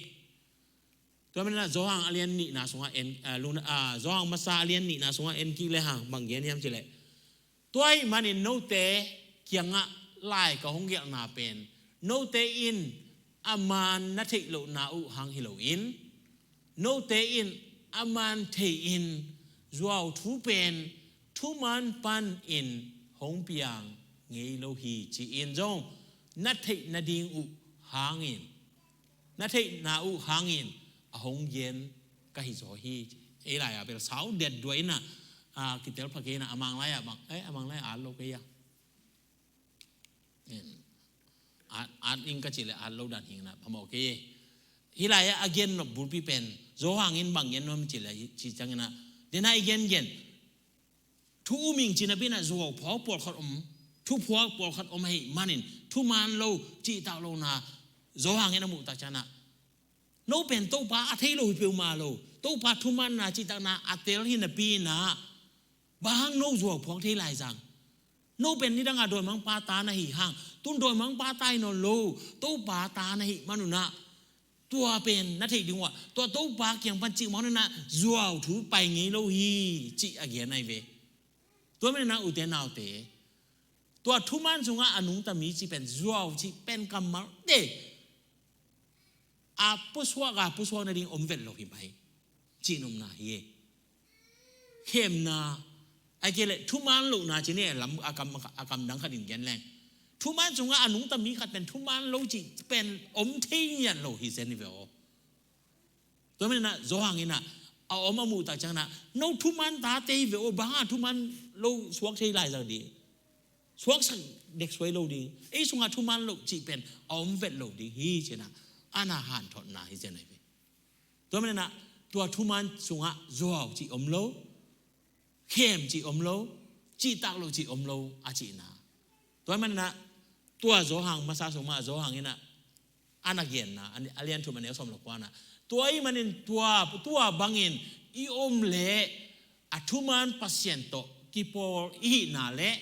Tua manin ah Johan a lian nihna sungah en, ah, lungna, ah, Johan masa a lian nihna sungah en kik le hang, bang gen hiam cih leh, tua ahih manin note kiangah lai ka hong gelhna pen, note in a man na theih lohna uh hang hi loin, note in a man thei-in zuau thu pen thuman panin hong piang ngei lo hi, ci-in zong na theih nading uh hangin, na theihna uh hangin a hong gen ka hi zaw hi. Ei lai-ah bel sau det duai in ah, ah, kitel pha kei in ah, a Manglai-ah bang, eh, a Manglai-ah at lo kei a. At, at ing ka cih leh at lo dan hi in ah, phamawh kei. Hih lai-ah a gen nop bulpi pen, Johan in bang gen nuam cih leh, cih ciangin ah, den ah i gengen, thu um ing ci napi in ah zuau phuak pawlkhat om, thu phuak pawlkhat om ahih manin, thuman lo, cihtak lona, Johan in a muh tak ciangin ah, no pen Topa a thei lo hi peuhmah lo. Topa thumanna, cihtakna a tel hi napi in ah, bang hang no zuau phuak thei lai zang? No pen nidang a dawimangpa ta na hi hang. Tun dawimangpa ta hi nawn lo, Topa ta na hih man un ah, tua pen na theih ding uh ah, tua Topa kiang pan cih mah un ah zuau thu pai ngei lo hi, cih a gen ahi ve. Tua manin ah ute naute, tua thuman sungah a nungta mi cih pen, zuau cih pen kammalte a pusuak a pusuak nading om vet lo hi mai, cih nopna hi e. Khemna, ahih kei leh thuman lohna ci ni e, lam a kam, a kam dang khat in gen leng, thuman sungah a nungta mi khat pen thuman lo cih pen om thei ngiat lo hi zen hi ve aw. Tua manin ah Johan in ah a om a muh tak ciangin ah, no thuman tate hi ve aw, bang hang thuman lo suak thei lai zang ding? Suaksak dek suai lo ding. Ei sungah thuman lo cih pen a om vet lo ding hi, ci-in ah a na hanthotna hi zen ahi ve. Tua manin ah tua thuman sungah zuau cih om lo, khem cih om lo, cihtak lo cih om lo, a cihna. Tua manin ah tua Johan masa sung mah, Johan in ah a na genna, a lian thum, a neu sawm le kua-na, tua ahih manin tua, tua bangin i om leh a thuman Pasian tawh kipawl i hihna leh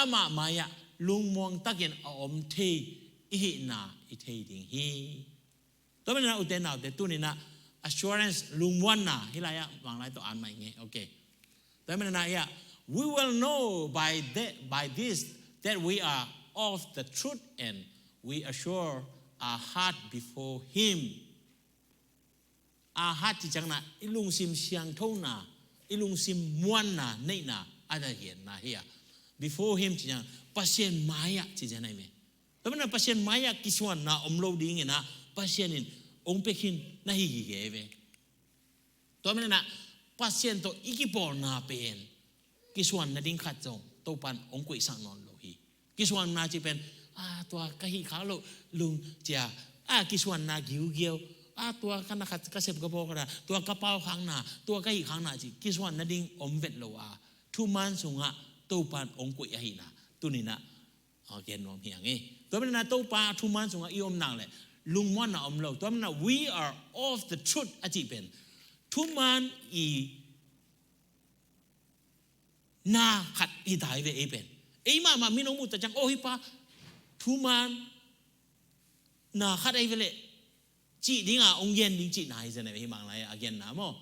amah mai-ah lungmuang takin a om thei i hihna i thei ding hi. Tua manin ah ute naute, tuni-in ah assurance, lungmuanna, hih lai-ah Manglai tawh an mai nge. Okay. Tua manin ah, yeah, we will know by the, by this that we are of the truth and we assure our heart before Him. Our heart cih ciangin ah i lungsim siangthona, i lungsim muanna, neihna a na genna hi a. Before Him cih ciang Pasian mai-ah ci zen ahi ve. Tua manin ah Pasian mai-ah kisuanna om lo dingin ah Pasian in hong pia khin na hi gige ve. Tua manin ah Pasian tawh i kipawlna pen kisuan nading khat zong Topa'n hong koihsak nawn lo hi. Kisuanna cih pen, a, tua ka hih khak loh lungsim, a, kisuanna giugiau, a, tua ka na khat, ka sep ka bawl khat a, tua ka pau khakna, tua ka hih khakna cih kisuan nading om vet lo a, thuman sungah Topa'n hong koih ahihna tuni-in ah a gen nuam hi hang e. Tua manin ah Topa thuman sungah i om nak leh lungmuanna om lo. Tua manin ah we are of the truth a cih pen thuman i na khat hi ta hi ve ei pen. Ei mahmah min hong muh ta ciang, aw, hih pa thuman na khat ahi ve leh cih dinga hong gen ding cihna hi zen ahi ve, hih manglai a genna maw.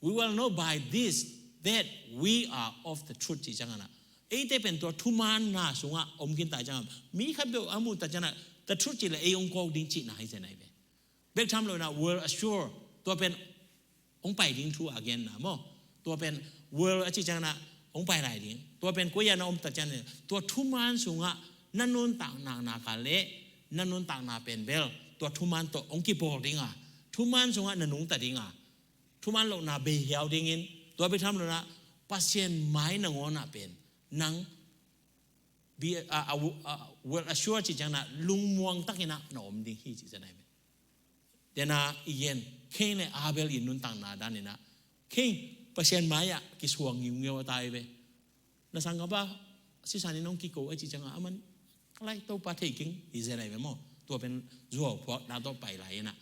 We will know by this that we are of the truth cih ciangin ah, eite pen tua thuman na sungah om khin ta ciangin, mi khat beuh a muh ta ciangin ah, the truth cih leh ei hong kawk ding cihna hi zen ahi ve. Bek tham lo in ah, will assure, tua pen hong pai ding thu a genna maw. Tua pen will a cih ciangin ah hong pai lai ding. Tua pen koi ah na om ta ciangin, tua thuman sungah na nuntak nakna kah leh na nuntakna pen bel tua thuman tawh hong kipawl ding a, thuman sungah na nungta ding a, thuman lohna bei hiau dingin, tua bek tham lo in ah Pasian mai nangawn ah pen nang be, a, a, a, well assured cih ciangin ah lungmuang takin ah na om ding hi cih zen ahi ve. Tua in ah i gen, Cain leh Abel i nuntakna danin ah, Cain Pasian mai-ah kisuang ngiungeu a ta hi ve. Na sanggam pa sisan in hong kiko a cih ciangin ah, aman, lai, Topa thei keng hi zen ahi ve maw. Tua pen zuauphuakna tawh pai lai in ah.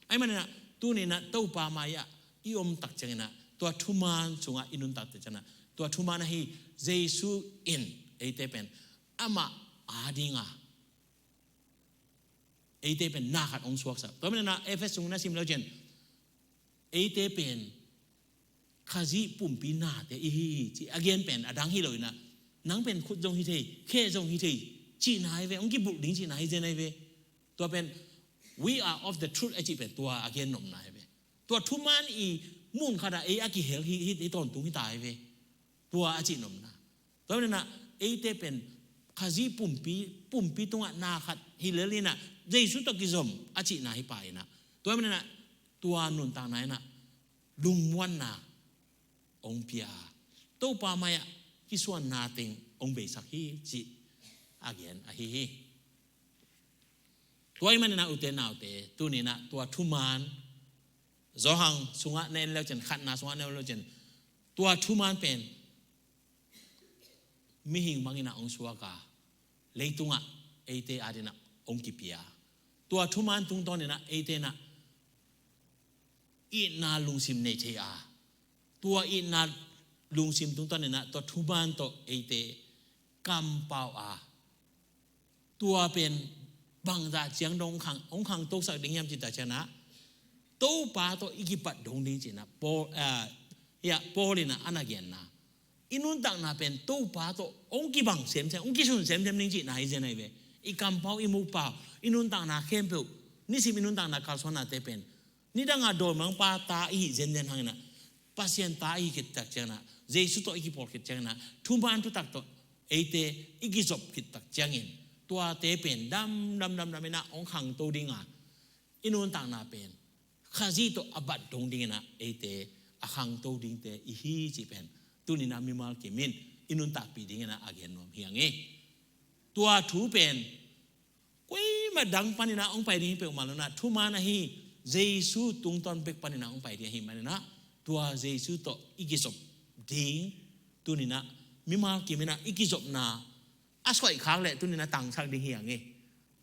Ahih manin ah tuni in ah Topa mai-ah i om tak ciangin ah, tua thuman sungah i nuntak tak ciangin ah, tua thuman ahi Jesu in eite pen amah adinga eite pen na khat hong suaksak. Tua manin ah Efesa sung na sim le uh ciang, eite pen Khazih pumpi nate i hi hi cih a gen pen a dang hi lo in ah, nang pen khut zong hi thei, khe zong hi thei cihna hi ve, hong kibulh ding cihna hi zen ahi ve. Tua pen we are of the truth a cih pen tua a gen nopna hi ve. Tua thuman i mun khat ah ei a kihel hi, hi, hi tawntung hi ta hi ve. Tua a cih nopna. Tua manin ah eite pen Khazih pumpi, pumpi tungah na khat hi lel in ah, Jesu tawh kizom a cihna hi pah in ah, tua manin ah tua nuntakna in ah lungmuanna hong pia, Topa mai-ah kisuanna teng hong beisak hi cih a gen ahi hi. Tua ahih manin ah ute naute, tuni in ah tua thuman, Johan sungah na en le uh ciang, khatna sungah na en le uh ciang, tua thuman pen mihing bangin ah hong suak a, leitungah eite adin ah hong kipia. Tua thuman tungtawn in ah eite in ah itna lungsim nei thei a, tua itna lungsim tungtawn in ah tua thuman tawh eite kampau a, tua pen bangzah ciang dong hong khang, hong khangtosak ding hiam cih tak ciangin ah, Topa tawh i kipat dong ding cih in ah Paul, ah, ya, Paul in ah a na genna, i nuntakna pen Topa tawh hong kibang semsem, hong kisun semsem ding cihna hi zen ahi ve. I kampau, i mukpau, i nuntakna khempeuh, nisim i nuntakna kalsuannate pen nidanga dawimangpa ta i hih zenzen hangin ah, Pasian ta i hih khit tak ciangin ah, Jesu tawh i kipawl khit ciangin ah, thuman thutak tawh eite i kizop khit tak ciangin, tuate pen dam dam dam dam in ah hong khangto ding a, i nuntakna pen Khazih tawh a bat dong dingin ah eite a khangto dingte i hi cih pen tuni in ah mimal kim in i nuntakpih dingin ah a gen nuam hi hang e. Tua thu pen koimah dang panin ah hong pai ding hi peuhmah lo in ah, thuman ahi Jesu tungtawn bek panin ah hong pai ding ahih manin ah, tua Jesu tawh i kizop ding tuni in ah mimal kim in ah i kizopna a suaih khak leh tuni in ah tangsak ding hi hang e.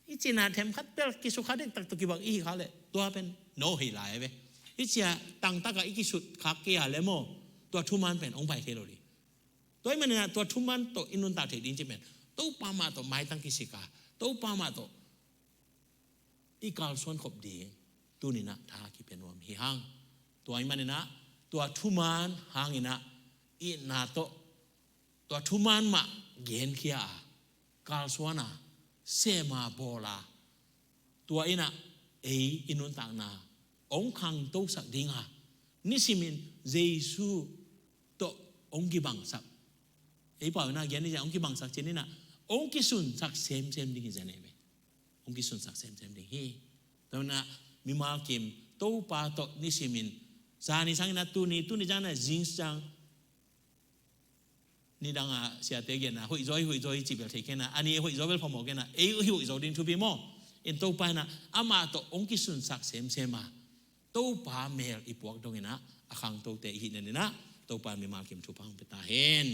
I cih in ah themkhat bel kisukha dektak tawh kibang i hi khak leh tua pen no hi lai ve. I cih a tangtak a i kisut khak kei a leh maw, tua thuman pen hong pai thei lo ding. Tua ahih manin ah tua thuman tawh i nuntak theih ding cih pen Topa mah tawh maitang kisik a, Topa mah tawh i kalsuan khop ding tuni in ah tha kipia nuam hi hang. Tua ahih manin ah tua thuman hangin ah itna tawh tua thuman mah genkhia a, kalsuan a, sem a, bawl a, tua in ah ei i nuntakna hong khangtosak ding a, nisimin Jesu tawh hong kibangsak, ei pau in ah gen ni zia, hong kibangsak cih in ah hong kisunsak semsem ding hi zen ahi ve. Hong kisunsak semsem ding hi. Tua in ah mimal kim Topa tawh nisimin, zani sangin ah tuni, tuni zan ah zing sang, nidang a siate gen a hoihzaw, hoihzaw cih bel thei kei in ah, a ni hoihzaw bel phamawh kei in ah, ei hoihzaw ding thupi maw. In Topa in ah amah tawh hong kisunsak semsem a, Topa mel i puak dongin ah a khangtote i hih nadingin ah Topa in mimal kim thupha hong pia ta hen.